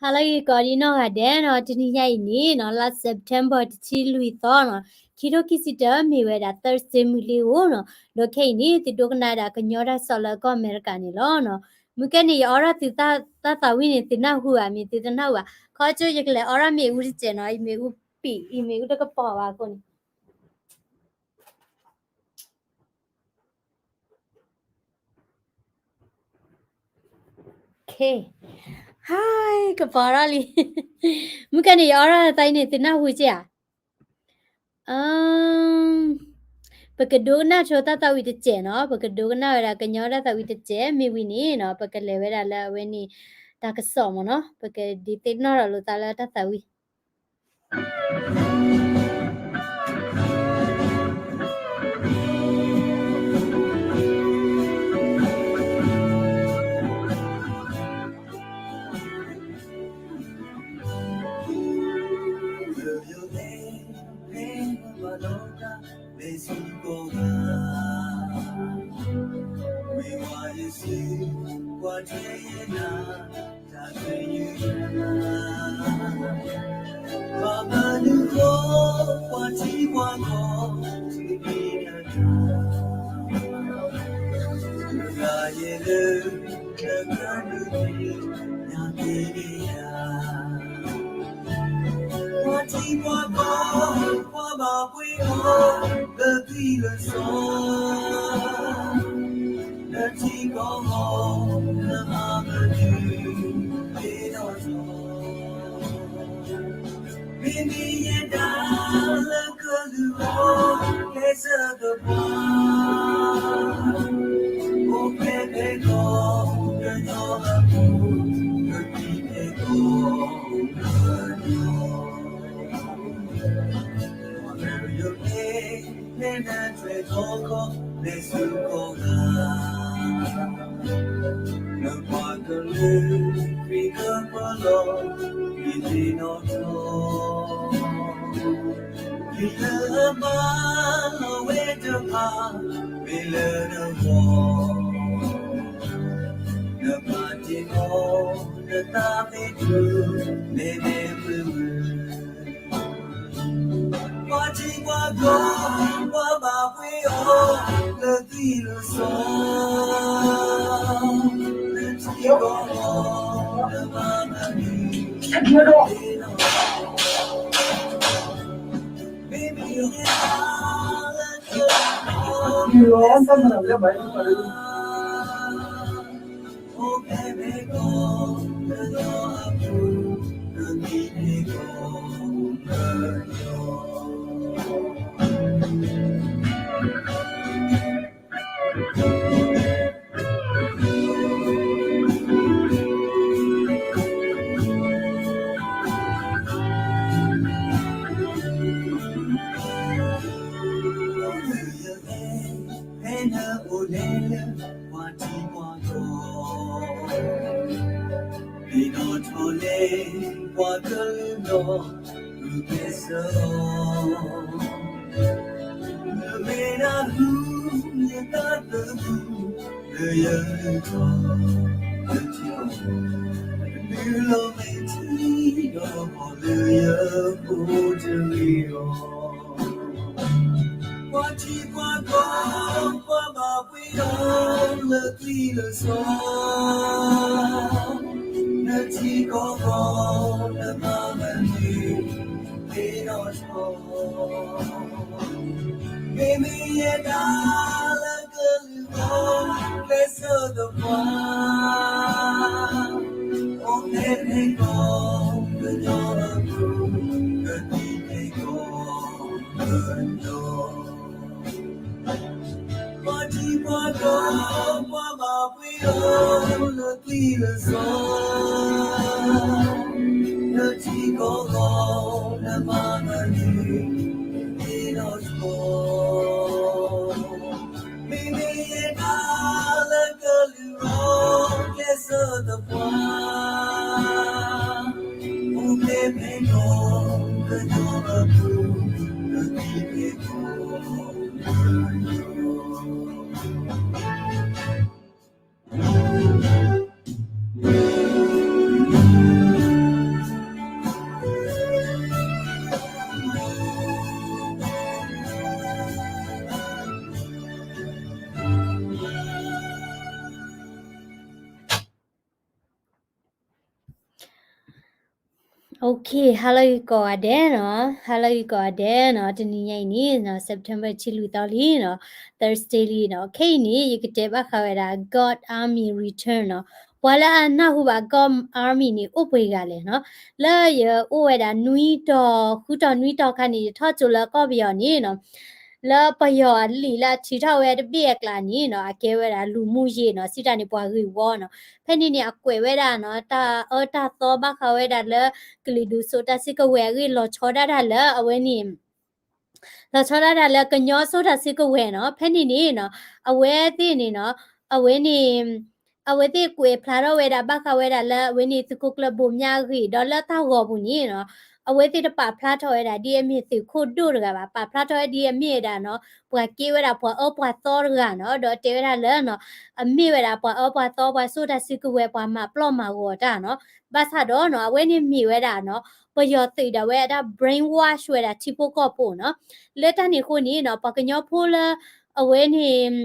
ဟါလၢအဂ့ၤကိးဒံနီၢ်ဂၤဒဲးနီၤ, တနံၤညါအံၤန့ၣ်နီၤ လါ September တဆံလွံၢ်သီနီၤ, ခံထိခံဆံတၢ မ့ၢ်ဝဲဒၣ် Thursday မုၢ်လ့ၤဧိၤနီၤ, ဒီးခဲအံၤန့ၣ် သုဒိကနၣ်ဒၣ်ကညီတၢ်ကစီၣ်လၢကီၢ်အမဲရကၤန့ၣ်လီၤနီၤ. မုၢ်ကဲန့ၣ် ယအီရၣ်သုတၢ်သးဝံၣ်န့ၣ် သုနၢ်ဟူဧါ, မ့ၢ်သုတနၢ်ဟူဘၣ်, ခီကၠိယကလဲၤအီရၣ်မ့ၣ်အူတစဲးနီၤ, ယမ့ၣ်အူပံာ်, ယမ့ၣ်အူတကပီၤဘၣ်အဃိန့ၣ် Hi, ကပီၤထီၣ်လံ. မုၢ်ကဲန့ၣ် ယအီရၣ်သးဝံၣ်န့ၣ် သုနၢ်ဟူက့ဧါ. ပကဒိကနၣ်ဆိတၢ်သးဝံၣ်တစဲးနီၤ, ပကဒိကနၣ်ဝဲဒၣ်ကညီတၢ်သးဝံၣ်တစဲး, မ့ၢ်ဝံၤန့ၣ်နီၤ ပကလဲၤဝဲဒၣ်လၢအဝဲန့ၣ် တၢ်ကစီၣ်မ့ၢ်နီၤ, ပကဒုးသ့ၣ်နီၣ်ထီၣ်လိာ်သးလၢတၢ်သးဝံၣ် ပှၤထံပှၤကီၢ် ပှၤဘၣ်ပှ့ၤအီၤ လၢသွံၣ်လၢစီၤ, လၢထံကီၢ်အီၤ လၢမၤမနုၤ သ့ၣ်နီၣ်ထီၣ်, မ့မ့ၢ်ယဲဒၣ်လၢကလုၢ်အီၤ ကျဲးစၢးသပှၢ် အိၣ်ဖျဲၣ်ဖဲကီၢ် ကညီအပူၤ ကသံၣ်ဖဲကီၢ် ကညီ မ့ၢ်ယိၤသ့ၣ် ဖဲနထွဲထီၣ်ခီ လဲၤဆူကီၢ်ဂၤ နပှၤကလုာ် ခရံာ်ကပၢၤလီၤ ခရံာ်သ့ၣ်နီၣ်ထီၣ် လံာ်လၢအမၤလီၤဝဲတဖၣ် မ့ၢ်လၢနဂီၢ် နဘၣ်တ့ၢ်အီၤ နသးမ့ၢ်တြူာ် မ့ၢ်မ့ၢ်မုာ်မုာ် ပှၤထံပှၤကီၢ် ပှၤဘၣ်ပှ့ၤအီၤ လၢသွံၣ်လၢစီၤ လၢထံကီၢ်အီၤ လၢမၤမနုၤ မ့မ့ၢ်ယဲဒၣ်လၢက ဖဲနအိၣ်လဲၤလၢ ပှၤထံပှၤကီၢ် သ့ၣ်နီၣ်ထီၣ်လဲၤ ပှၤကလုာ်နီၢ် ဂုာ်ကျဲးစၢးအီၤ မ့ၢ်နၢ်ဟူ ယသးသမူ လၢယလုၢ်ထီၣ် လၢထံကီၢ် နုာ်လီၤမ့ၢ်ထံဒီး လၢယအိၣ်တဂ့ၤဒီး ပှၤထံပှၤကီၢ် ပှၤဘၣ်ပှ့ၤအီၤ လၢသွံၣ်လၢစီၤ လၢထံကီၢ်အီၤ လၢမၤမနုၤ သ့ၣ်နီၣ်ထီၣ် မ့မ့ၢ်ယဲဒၣ်လၢကလုၢ်အီၤ ကျဲးစၢးသပှၢ် အိၣ်ဖျဲၣ်ဖဲကီၢ် ကညီအပူၤ ကသံၣ်ဖဲကီၢ်ကညီ ပှၤထံပှၤကီၢ် ပှၤဘၣ်ပှ့ၤအီၤ လၢသွံၣ်လၢစီၤ လၢထံကီၢ်အီၤ လၢမၤမနုၤ သ့ၣ်နီၣ်ထီၣ် မ့မ့ၢ်ယဲဒၣ်လၢကလုၢ်အီၤ ကျဲးစၢးသပှၢ် အိၣ်ဖျဲၣ်ဖဲကီၢ် ကညီအပူၤ ကသံၣ်ဖဲကီၢ်ကညီ Okay, ဟါလၢဂ့ၤကိးဂၤဒဲးနီၤ, ဟါလၢဂ့ၤကိးဂၤဒဲးနီၤ, တနံၤညါအံၤန့ၣ်နီၤ September ဆံလွံၢ်သီလံနီၤ, Thursday လံနီၤ, ခဲအံၤန့ၣ် ယကတဲဘၣ်ဃးဝဲဒၣ် God Army Return နီၤ, ပှၤလၢအနၢ်ဟူဘၣ် God Army န့ၣ် အိၣ်ပှဲၤဂၤလဲၣ်နီၤ, လၢယအိၣ်ဝဲဒၣ်နွံတီၤ ဃုတီၤနွံတီၤခါန့ၣ် ယထီၣ်ကၠိလၢကီၢ်ပယီၤန့ၣ်နီၤ လၢပယီၤအလံာ်လၢအထုးထီၣ်ဝဲတဘ့ၣ်အကျါန့ၣ်နီၤ အကဲဝဲဒၣ်လူမှုရေးနီၤ, စံးတၢ်န့ၣ်ပှၤဂ့ၢ်ဝီနီၤ, ဖဲန့ၣ်န့ၣ် အကွဲးဝဲဒၣ်နီၤ တၢ်အၢတၢ်သီဘၣ်ဃးဝဲဒၣ်လၢ ကလုာ်ဒူၣ်စိးတၢ်စုကဝဲၤအဂ့ၢ် လီၤဆီဒၣ်တၢ်လၢအဝဲန့ၣ် လီၤဆီဒၣ်တၢ်လၢကညီစိးတၢ်စုကဝဲၤနီၤ, ဖဲန့ၣ်န့ၣ်နီၤ အဝဲသ့ၣ်န့ၣ်နီၤ အဝဲန့ၣ် အဝဲသ့ၣ်ကွဲးဖျါထီၣ်ဝဲဒၣ် ဘၣ်ဃးဝဲဒၣ်လၢအဝဲန့ၣ် သုးခိၣ်ကျၢၢ်ဘိးမၠးအဂ့ၢ် ဒီးလၢတၢ်ဂီၤပူၤန့ၣ်နီၤ အဝဲသ့ၣ်တပာ်ဖျါထီၣ်ဝဲဒၣ်ဒ်အမ့ၢ်သုးခိၣ်ဒိၣ်တဂၤဘၣ်, ပာ်ဖျါထီၣ်ဝဲဒ်အမ့ၢ်ဝဲဒၣ်နီၤ ပှၤကဲဝဲဒၣ်ပှၤအၢပှၤသီတဂၤနီၤ, ဒီးတဲဝဲဒၣ်လၢနီၤ အမ့ၢ်ဝဲဒၣ်ပှၤအၢပှၤသီ ပှၤစိးတၢ်စုကဝဲၤ ပှၤမၤပျီၢ်မၤဂီၤတၢ်နီၤ, ဘၣ်ဆၣ်ဒီးနီၤ အဝဲန့ၣ်မ့ၢ်ဝဲဒၣ်နီၤ ပယီၤသုးဒၣ်ဝဲအတၢ် brainwash ဝဲဒၣ်ထံဖိကီၢ်ဖိနီၤ, လၢတၢ်န့ၣ်အဃိန့ၣ်နီၤ ပှၤကညီဖိလၢ အဝဲန့ၣ်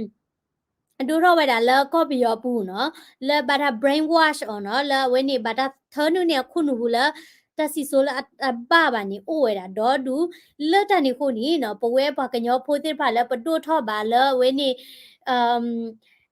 ဒိၣ်ထီၣ်ဝဲဒၣ်လၢကီၢ်ပယီၤပူၤနီၤ, လၢဘၣ်တၢ် brainwash အီၤနီၤ, လၢအဝဲန့ၣ်ဘၣ်တၢ်ထၢနုာ်န့ၢ်အခိၣ်နူာ်ပူၤလၢ တၢ်စံၣ်စိၤလၢအဘၣ်ဘၣ်န့ၣ် အိၣ်ဝဲဒၣ်ဒီဒူၣ်, လၢတၢ်န့ၣ်အဃိန့ၣ်နီၤ ပဝဲပှၤကညီဖိသ့ၣ်တဖၣ်လၢပဒိၣ်ထီၣ်ဘၣ်လၢအဝဲန့ၣ်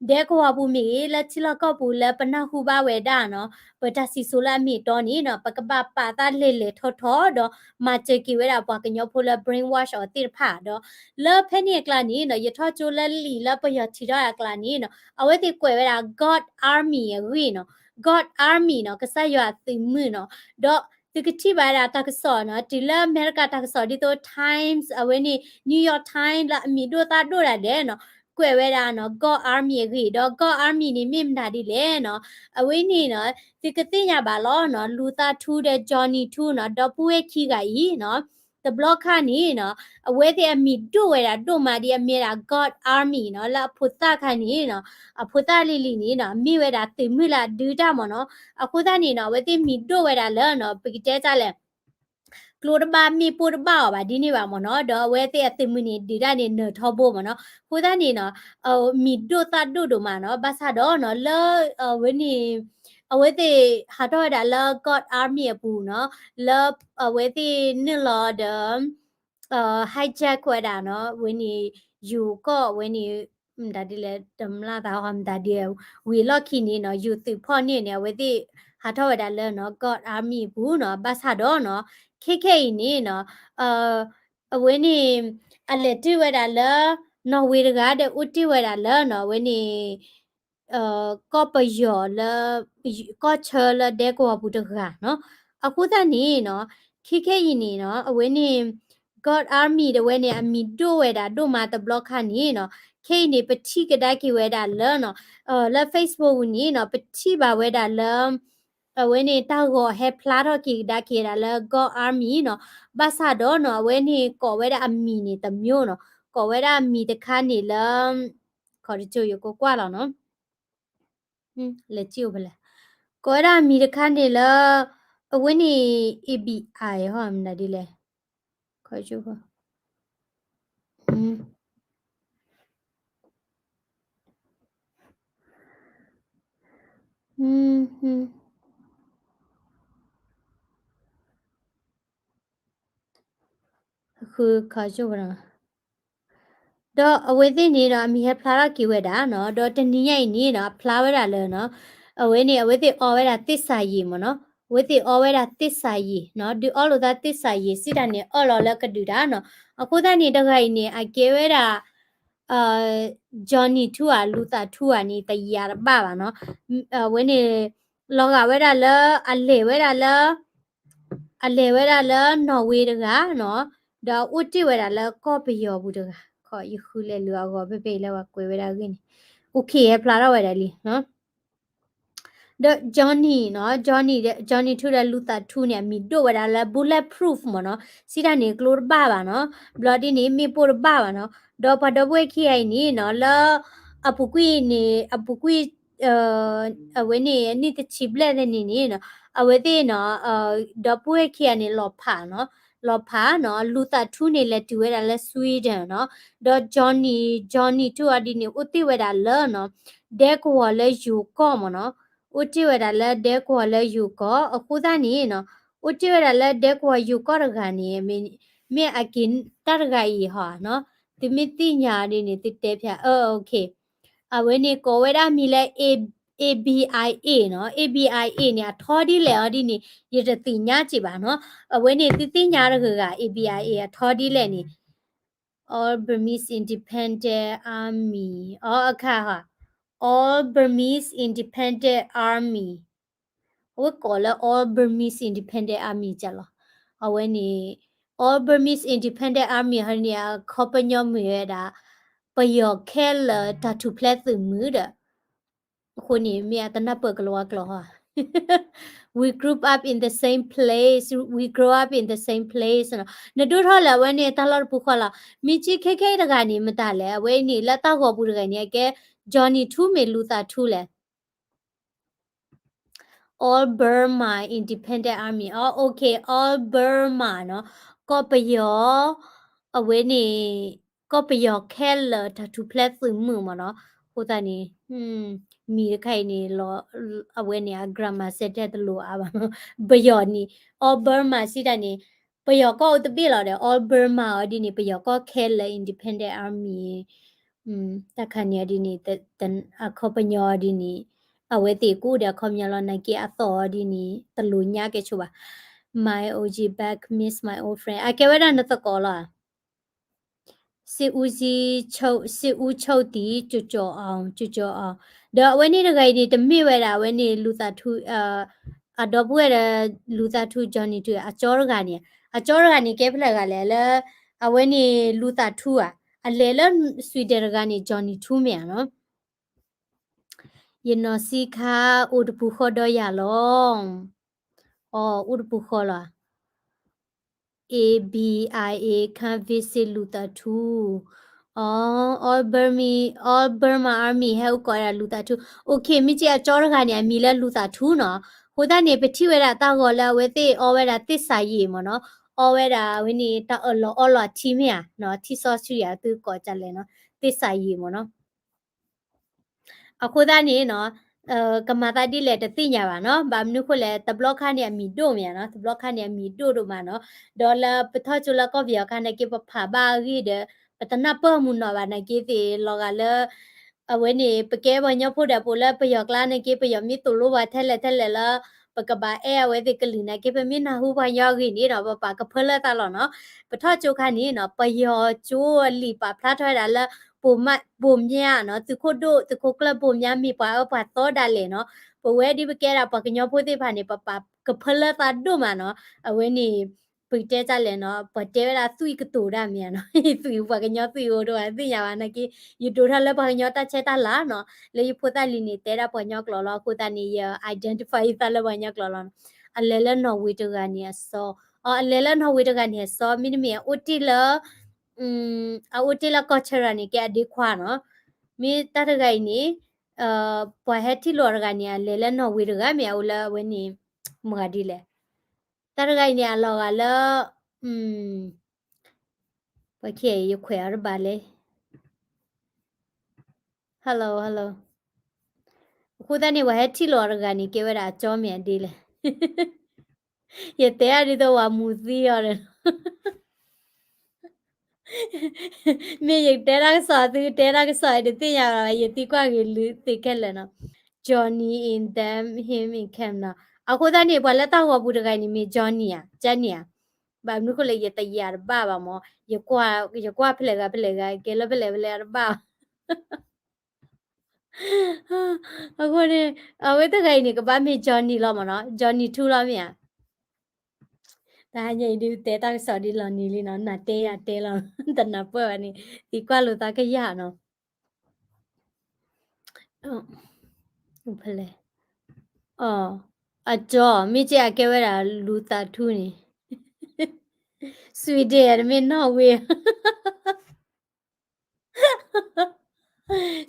ဒဲကဝီၤပူၤမ့ၢ်ဂ့ၤ လၢထံလီၢ်ကီၢ်ပူၤလၢပနၢ်ဟူဘၣ်ဝဲဒၣ်နီၤ ပတၢ်စံၣ်စိၤလၢအမ့ၢ်အတီန့ၣ်နီၤ ပကဘၣ်ပာ်သးလဲၤလဲၤထီၣ်ထီၣ်ဒီး မၤစၢၤက့ၤဝဲဒၣ်ပှၤကညီဖိလၢ brainwash အီၤသ့ၣ်တဖၣ်ဒီး လၢဖဲန့ၣ်အကျါန့ၣ်နီၤ ယထီၣ်ကၠိလၢလံာ်လၢပယီၤထုးထီၣ်အကျါန့ၣ်နီၤ အဝဲသ့ၣ်ကွဲးဝဲဒၣ် God Army အဂ့ၢ်နီၤ, God Army နီၤ ကစၢ်ယွၤအသုးမုၢ်နီၤ, ဒီးသုကထံၣ်ဘၣ်ဝဲဒၣ်တၢ်ကစီၣ်နီၤ တုၤလၢအမဲရကၤတၢ်ကစီၣ်ဒ်သိး Times အဝဲန့ၣ် New York Times လၢအမံၤဒိၣ်သၣ်ဒိၣ်ဒၣ်လဲာ်နီၤ ကွဲးဝဲဒၣ်နီၤ God Army အဂ့ၢ်ဒီး God Army န့ၣ်မ့ၢ်မတၤဒ်လဲၣ်နီၤ, အဝဲန့ၣ်နီၤ သုကသ့ၣ်ညါဘၣ်လီၤနီၤ လူၤသးထူဒီး Johnny ထူနီၤ ဒီပုၢ်ဝဲၢ်ခံဂၤအံၤနီၤ တဘျီခါန့ၣ်နီၤ အဝဲသ့ၣ်အမံၤဒိၣ်ဝဲဒၣ်ဒိၣ်မးဒ်အမ့ၢ်ဒၣ် God Army နီၤ လၢအဖိသၣ်ခါန့ၣ်နီၤ အဖိသၣ်လံၤလံၤန့ၣ်နီၤ မ့ၢ်ဝဲဒၣ်သုးမုၢ်လၢအဒုးတၢ်မ့ၢ်နီၤ, အဃိသတးန့ၣ်နီၤ အဝဲသ့ၣ်မံၤဒိၣ်ဝဲဒၣ်လၢနီၤ ပကတဲတၢ်လဲၣ် ကျိတဘၣ်မ့ၣ်ပိၢ်တဘၣ်အီၤဘၣ်ဒ်န့ၣ်ဘၣ်မ့ၢ်နီၤ, ဒီးအဝဲသ့ၣ်အသုးမုၢ်န့ၣ်ဒုးတၢ်န့ၣ်နၢၤထီဘိမ့ၢ်နီၤ, အဃိသတးန့ၣ်နီၤ မံၤဒိၣ်သၣ်ဒိၣ်ဒိၣ်မးနီၤ, ဘၣ်ဆၣ်ဒီးနီၤ လၢ အဝဲန့ၣ် အဝဲသ့ၣ်ဟးထီၣ်ဝဲဒၣ်လၢ God Army အပူၤနီၤ, လၢအဝဲသ့ၣ်နုာ်လီၤဒီး hijack ဝဲဒၣ်နီၤ အဝဲန့ၣ် ယိၤကီၢ်အဝဲန့ၣ် မတၤဒ်လဲၣ် တမျၢ်သးဟီမတၤဒ် ဝံၤအလီၢ်ခံန့ၣ်နီၤ ယိၤသုးဖီၣ်န့ၢ်န့ၣ် အဝဲသ့ၣ်ဟးထီၣ်ဝဲဒၣ်လၢနီၤ God Army အပူၤနီၤ, ဘၣ်ဆၣ်ဒီးနီၤ ခဲခဲအံၤန့ၣ်နီၤ အဝဲန့ၣ် အလဲၤတ့ၢ်ဝဲဒၣ်လၢ နီၣ်ဝ့တဂၤဒီး အိၣ်တ့ၢ်ဝဲဒၣ်လၢနီၤ အဝဲန့ၣ် ကီၢ်ပယီၤလၢ ကီၢ်ဆၢလၢဒဲကဝီၤပူၤတဂၤနီၤ, အဃိသတးန့ၣ်နီၤ ခဲခဲအံၤန့ၣ်နီၤ အဝဲန့ၣ် God Army တဝဲန့ၣ် အမံၤဒိၣ်ဝဲဒၣ်ဒိၣ်မးတဘျီခါန့ၣ်နီၤ, ခဲအံၤန့ၣ် ပထံၣ်ကဒါက့ၤဝဲဒၣ်လၢနီၤ လၢ Facebook ပူၤန့ၣ်နီၤ ပထံၣ်ဘၣ်ဝဲဒၣ်လၢ အဝဲန့ၣ်တၢ်ဂီၤဟဲဖျါထီၣ်က့ၤကဒါက့ၤဝဲဒၣ်လၢ God Army နီၤ, ဘၣ်ဆၣ်ဒီးနီၤ အဝဲန့ၣ်ကိးဝဲဒၣ်အမံၤန့ၣ် တစ်မျိုး နီၤ, ကိးဝဲဒၣ်အမံၤတခါန့ၣ်လၢ ခီတကၠိယကကွၢ်လီၤနီၤ လဲၤစံၣ်အိၣ်ဖဲလဲၣ်, ကိးဝဲဒၣ်အမံၤတခါန့ၣ်လၢ အဝဲန့ၣ် A B I ဟီ မနုၤဒ်လဲၣ်, ခီကၠိ ဃုခီကၠိ ဒီးအဝဲသ့ၣ်န့ၣ်ဒီး အမံၤဟဲဖျါထီၣ်က့ၤဝဲဒၣ်နီၤ, ဒီးတနံၤညါအံၤန့ၣ်ဒီး အဖျါဝဲဒၣ်လၢနီၤ, အဝဲန့ၣ် အဝဲသ့ၣ်အီဝဲဒၣ်သ့ၣ်စၤယံာ်မ့ၢ်နီၤ, အဝဲသ့ၣ်အီဝဲဒၣ်သ့ၣ်စၤယံာ်နီၤ, ဒုးအီလိာ်သးသ့ၣ်စၤယံာ် စံးတၢ်န့ၣ် အၢၣ်လီၤလၢကဒုးတၢ်နီၤ, အဃိသတးန့ၣ် တဂၤအံၤန့ၣ် အကဲဝဲဒၣ် Johnny ထူဧါ လူၤသးထူဧါန့ၣ် တယာ်တဘၣ်ဘၣ်နီၤ, အဝဲန့ၣ် လီၤဂာ်ဝဲဒၣ်လၢ အလဲၤဝဲဒၣ်လၢ အလဲၤဝဲဒၣ်လၢနီၣ်ဝ့တဂၤနီၤ, ဒီးအိၣ်တ့ၢ်ဝဲဒၣ်လၢကီၢ်ပယီၤပူၤတဂၤ, ခီယဃုလဲၤလုၢ်အဂီၤဖဲဖဲအံၤလၢပှၤကွဲးဝဲဒၣ်အဂ့ၢ်န့ၣ်, အိၣ်ခ့ဟဲဖျါထီၣ်ဝဲဒၣ်လံနီၤ, ဒီး Johnny နီၤ, Johnny ဒီး Johnny ထူဒီးလူၤသးထူန့ၣ် အမံၤဒိၣ်ဝဲဒၣ်လၢ bulletproof မ့ၢ်နီၤ, စံးတၢ်န့ၣ် ကျိတဘၣ်ဘၣ်နီၤ, ဘျီဒ်န့ၣ် မ့ၣ်ပိၢ်တဘၣ်ဘၣ်နီၤ, ဒီးပှၤဒီပုၢ်ဝဲၢ်ခံဂၤအံၤန့ၣ်နီၤ လၢ အပူၤကွံာ်န့ၣ် အပူၤကွံာ် အဝဲန့ၣ် နံၣ်တဆံဘျဲၣ်သ့ၣ်န့ၣ်န့ၣ်နီၤ, အဝဲသ့ၣ်နီၤ ဒီပုၢ်ဝဲၢ်ခံဂၤန့ၣ် လီၤဖးနီၤ, လီၤဖးနီၤ, လူၤသးထူန့ၣ် လဲၤတုၤဝဲဒၣ်လၢ Sweden နီၤ, ဒီး Johnny, Johnny ထူအီၤဒ်န့ၣ် အိၣ်တ့ၢ်ဝဲဒၣ်လၢနီၤ ဒဲကဝီၤလၢယိၤကီၢ်မ့ၢ်နီၤ, အိၣ်တ့ၢ်ဝဲဒၣ်လၢဒဲကဝီၤလၢယိၤကီၢ်, အဃိသတးန့ၣ်နီၤ အိၣ်တ့ၢ်ဝဲဒၣ်လၢဒဲကဝီၤယိၤကီၢ်တဂၤန့ၣ် မ့ၢ် မ့ၢ်အက့ၤတၢ်တဂၤအံၤဟီနီၤ, သုမ့ၢ်သ့ၣ်ညါဒ်န့ၣ် သုတဲဖျါ အၢ okay. အဝဲန့ၣ်ကိးဝဲဒၣ်မံၤလၢ A- ABIA နီၤ, ABIA န့ၣ် အထီဒ်လဲၣ်အီၤဒ်န့ၣ် ယတသ့ၣ်ညါစ့ၢ်ဘၣ်နီၤ. အဝဲန့ၣ်သုသ့ၣ်ညါတဂၤဂၤ ABIA အထီဒ်လဲၣ်န့ၣ် All Burmese Independent Army, အအခါဟီ All Burmese Independent Army, အဝဲကိးလၢ All Burmese Independent Army ကလီၤ. အဝဲန့ၣ် All Burmese Independent Army ဟီန့ၣ် အခီပညီမ့ၢ်ဝဲဒၣ် ပယီၤခဲလၢာ်တၢ်ထူၣ်ဖျဲးသုးမုၢ်ဒီး အဃိန့ၣ် မ့ၢ်အတနၢ်ပၢၢ်ကလၤဝါကျိာ်ဟီ We grew up in the same place, we grow up in the same place နီၤ. နဒိၣ်ထီၣ်လၢအဝဲန့ၣ်တၢ်လီၢ်တပူၤဃီလီၤ. မ့ၢ်က့ခဲခဲတဂၤန့ၣ် မတၤလဲၣ်, အဝဲန့ၣ်လၢတၢ်ဂီၤပူၤတဂၤန့ၣ် အကဲ Johnny Two မ့ၢ် Luther Two လဲၣ်. All Burma Independent Army, အ okay, All Burma နီၤ, ကီၢ်ပယီၤ, အဝဲန့ၣ် ကီၢ်ပယီၤခဲလၢာ်တၢ်ထူၣ်ဖျဲးသုးမုၢ်မ့ၢ်နီၤ. အဃိသတးန့ၣ် မံၤတခါအံၤန့ၣ် အဝဲန့ၣ် အ grammar စဲထဲတလိၤအါဘၣ်နီၤ. ပယီၤန့ၣ် All Burma စံးတၢ်န့ၣ် ပယီၤကီၢ်အိၣ်တဘ့ၣ်လီၤဒီး All Burma အီၤဒ်န့ၣ် ပယီၤကီၢ်ခဲလၢာ် Independent Army တၢ်ခါန့ၣ်အီၤဒ်န့ၣ် အခီပညီအီၤဒ်န့ၣ် အဝဲသ့ၣ်ကအိၣ်ဒီးအခီပညီလီၤ နာ်က့အသီၣ်အီၤဒ်န့ၣ် တလိၣ်ညါကဲဆိဘၣ်. My O G back miss my old friend အကဲဝဲဒၣ်နသကိးလီၤ. စစ်ဦးချုပ်, စစ်ဦးချုပ် တီ ကၠီၤကၠီၤအီၤ, ကၠီၤကၠီၤအီၤ, ဒီးအဝဲန့ၣ်တဂၤအံၤန့ၣ် တမ့ၢ်ဝဲဒၣ်အဝဲန့ၣ် Luther Two, အဒီပုၢ်ဝဲၢ်ဒီး Luther Two Johnny Two အကၠီတဂၤန့ၣ်, အကၠီတဂၤန့ၣ် ကဲဖဲလဲၣ်ဂၤလဲၣ်လၢ အဝဲန့ၣ် Luther Two ဧါ, အလဲၤလၢ Sweden တဂၤန့ၣ် Johnny Two မ့ၢ်ဧါနီၤ. ယနီၢ်ဆံခါ အိၣ်တပူၤဃီဒီးယၤလီၤ. အီ, အိၣ်တပူၤဃီလီၤ. A B I A come visit Luther Two. အီ, All Burma, All Burma Army ဟဲအိၣ်ကိးဝဲဒၣ် Luther Two. Okay, မ့ၢ်က့အကၠီတဂၤန့ၣ် အမံၤလၢ Luther Two နီၤ. အဃိသတးန့ၣ် ပထံၣ်ဝဲဒၣ်တၢ်ဂီၤလၢအဝဲသ့ၣ်အီဝဲဒၣ်သ့ၣ်စၢ်ယံာ်မ့ၢ်နီၤ. အီဝဲဒၣ်အဝဲန့ၣ် တၢ်အၢၣ်လီၤအီလီၤထံမ့ၢ်ဧါ, ထံစီဆှံဧါ သုကိးကလဲၣ်နီၤ, သ့ၣ်စၢ်ယံာ်မ့ၢ်နီၤ. အဃိသတးန့ၣ်နီၤ, ကမၤသးဒ်လဲၣ်တသ့ၣ်ညါဘၣ်နီၤ. ဘၣ်မနုၤဃိလဲၣ် တဘျီခါန့ၣ်အမံၤဒိၣ်မ့ၢ်ဧါနီၤ, တဘျီခါန့ၣ်အမံၤဒိၣ်ဒိၣ်မးနီၤ. ဒီးလၢပထီၣ်ကၠိလၢကီၢ်ပယီၤခါနာ်က့ ပဖးဘၣ်အဂ့ၢ်ဒီး ပတနၢ်ပၢၢ်မုၢ်နီၢ်ဘၣ်နာ်က့သ့ၣ်လီၤဂာ်လၢ အဝဲန့ၣ် ပကဲပှၤကညီဖိဒီး ပအိၣ်လၢပယီၤကျါနာ်က့ ပယီၤမ့ၢ်သိၣ်လိပှၤထဲလဲၣ်ထဲလဲၣ်လၢ ပကဘၣ်အဲၣ်အဝဲသ့ၣ်ကလုၢ်နာ်က့ ပမ့ၢ်နၢ်ဟူပှၤကညီအဂ့ၢ်န့ၣ်နီၤ ပပာ်ကဖၢလၢသးလီၤနီၤ. ပထီၣ်ကၠိခါန့ၣ်နီၤ ပယီၤကၠိအလံာ်ပာ်ဖျါထီၣ်ဝဲဒၣ်လၢ ပိာ်မ ပိာ်မၠါနီၤ, သုးခိၣ်ဒိၣ် သုးခိၣ်ကျၢၢ်ပိာ်မၠါ မ့ၢ်ပှၤအၢပှၤသီဒၣ်လဲာ်နီၤ. ပဝဲဒ်ပကဲဒၣ်ပှၤကညီဖိသ့ၣ်တဖၣ်န့ၣ် ပပာ်ကဖၢလၢသးဒိၣ်မးနီၤ. အဝဲန့ၣ် ပကတဲတၢ်လဲၣ်နီၤ, ပှၤတဲဝဲဒၣ်သွံၣ်ကတိၤတၢ်မ့ၢ်ဧါနီၤ, သွံၣ်ပှၤကညီသွံၣ်အိၣ်တဂၤသ့ၣ်ညါဘၣ်နာ်က့, ယဒိးထီၣ်လၢပှၤကညီတၢ်ဆဲးတၢ်လၤနီၤ, လၢယဖိသၣ်လံၤန့ၣ် တဲဒၣ်ပှၤကညီကျိာ်လီၤ. အဃိသတးန့ၣ် ယ identify ယသးလၢပှၤကညီကျိာ်လီၤနီၤ. အလဲၤလၢနီၣ်ဝ့တဂၤန့ၣ်အစီ, အလဲၤလၢနီၣ်ဝ့တဂၤန့ၣ်အစီ မ့တမ့ၢ်အအိၣ်တ့ၢ်လၢ အအိၣ်တ့ၢ်လၢကီၢ်ဆၢရၤန့ၣ် ကဲအဒ့ခွါနီၤ. မ့ၢ်တၢ်တဂၤအံၤန့ၣ် ပှၤဟဲထံၣ်လိာ်တဂၤန့ၣ် အလဲၤလၢနီၣ်ဝ့တဂၤ မ့ၢ်အအိၣ်လၢအဝဲန့ၣ် မတၤဒ်လဲၣ်. တၢ်တဂၤအံၤန့ၣ် အလီၤဂာ်လၢ ပှၤခံဂၤအံၤ ယခွဲးအီၤတဘၣ်လဲၣ်. Hello, hello. အဃိသတးန့ၣ် ပှၤဟဲထံၣ်လိာ်အီၤတဂၤန့ၣ် ကဲဝဲဒၣ်အကၠီမ့ၢ်အဒ်လဲၣ်. ယတဲအါဒ်သိးပှၤမူသံအီၤဒီး မ့ၢ်ယတဲတၢ်ကစီၣ် သုတဲတၢ်ကစီၣ် တသ့ၣ်ညါဘၣ် ယသံကွၢ်ဂ့ၤလၢသုခဲလၢာ်နီၤ. Johnny in them, him in camp နီၤ. အဃိသတးန့ၣ် ပှၤလၢတၢ်ဂီၤပူၤတဂၤန့ၣ်မ့ၢ် Johnny ဧါ, Johnny ဧါ. ဘၣ်မနုၤဃိလဲၣ် ယတယာ်တဘၣ်ဘၣ်မး, ယကွၢ်ဖဲလဲၣ်ဂၤဖဲလဲၣ်ဂၤ ကဲလၢဖဲလဲၣ်ဖဲလဲၣ်တဘၣ်ဘၣ်. အဃိန့ၣ် အဝဲတဂၤအံၤန့ၣ် ကဘၣ်မ့ၢ် Johnny လီၤမးနီၤ, Johnny Two လီၤမ့ၢ်ဧါ. တဟါညါအံၤဒုး တဲတၢ်ကစီၣ်ဒ်လီၤနံၤလံနီၤ, နၤတဲယၤတဲလီၤ, တနၢ်ပၢၢ်ဘၣ်န့ၣ် သံကွၢ်လိာ်သးကယၢ်နီၤ. ဖဲလဲၣ်, အကၠီ မ့ၢ်က့အကဲဝဲဒၣ် Luther Two န့ၣ်, Sweden တမ့ၢ်နီၣ်ဝ့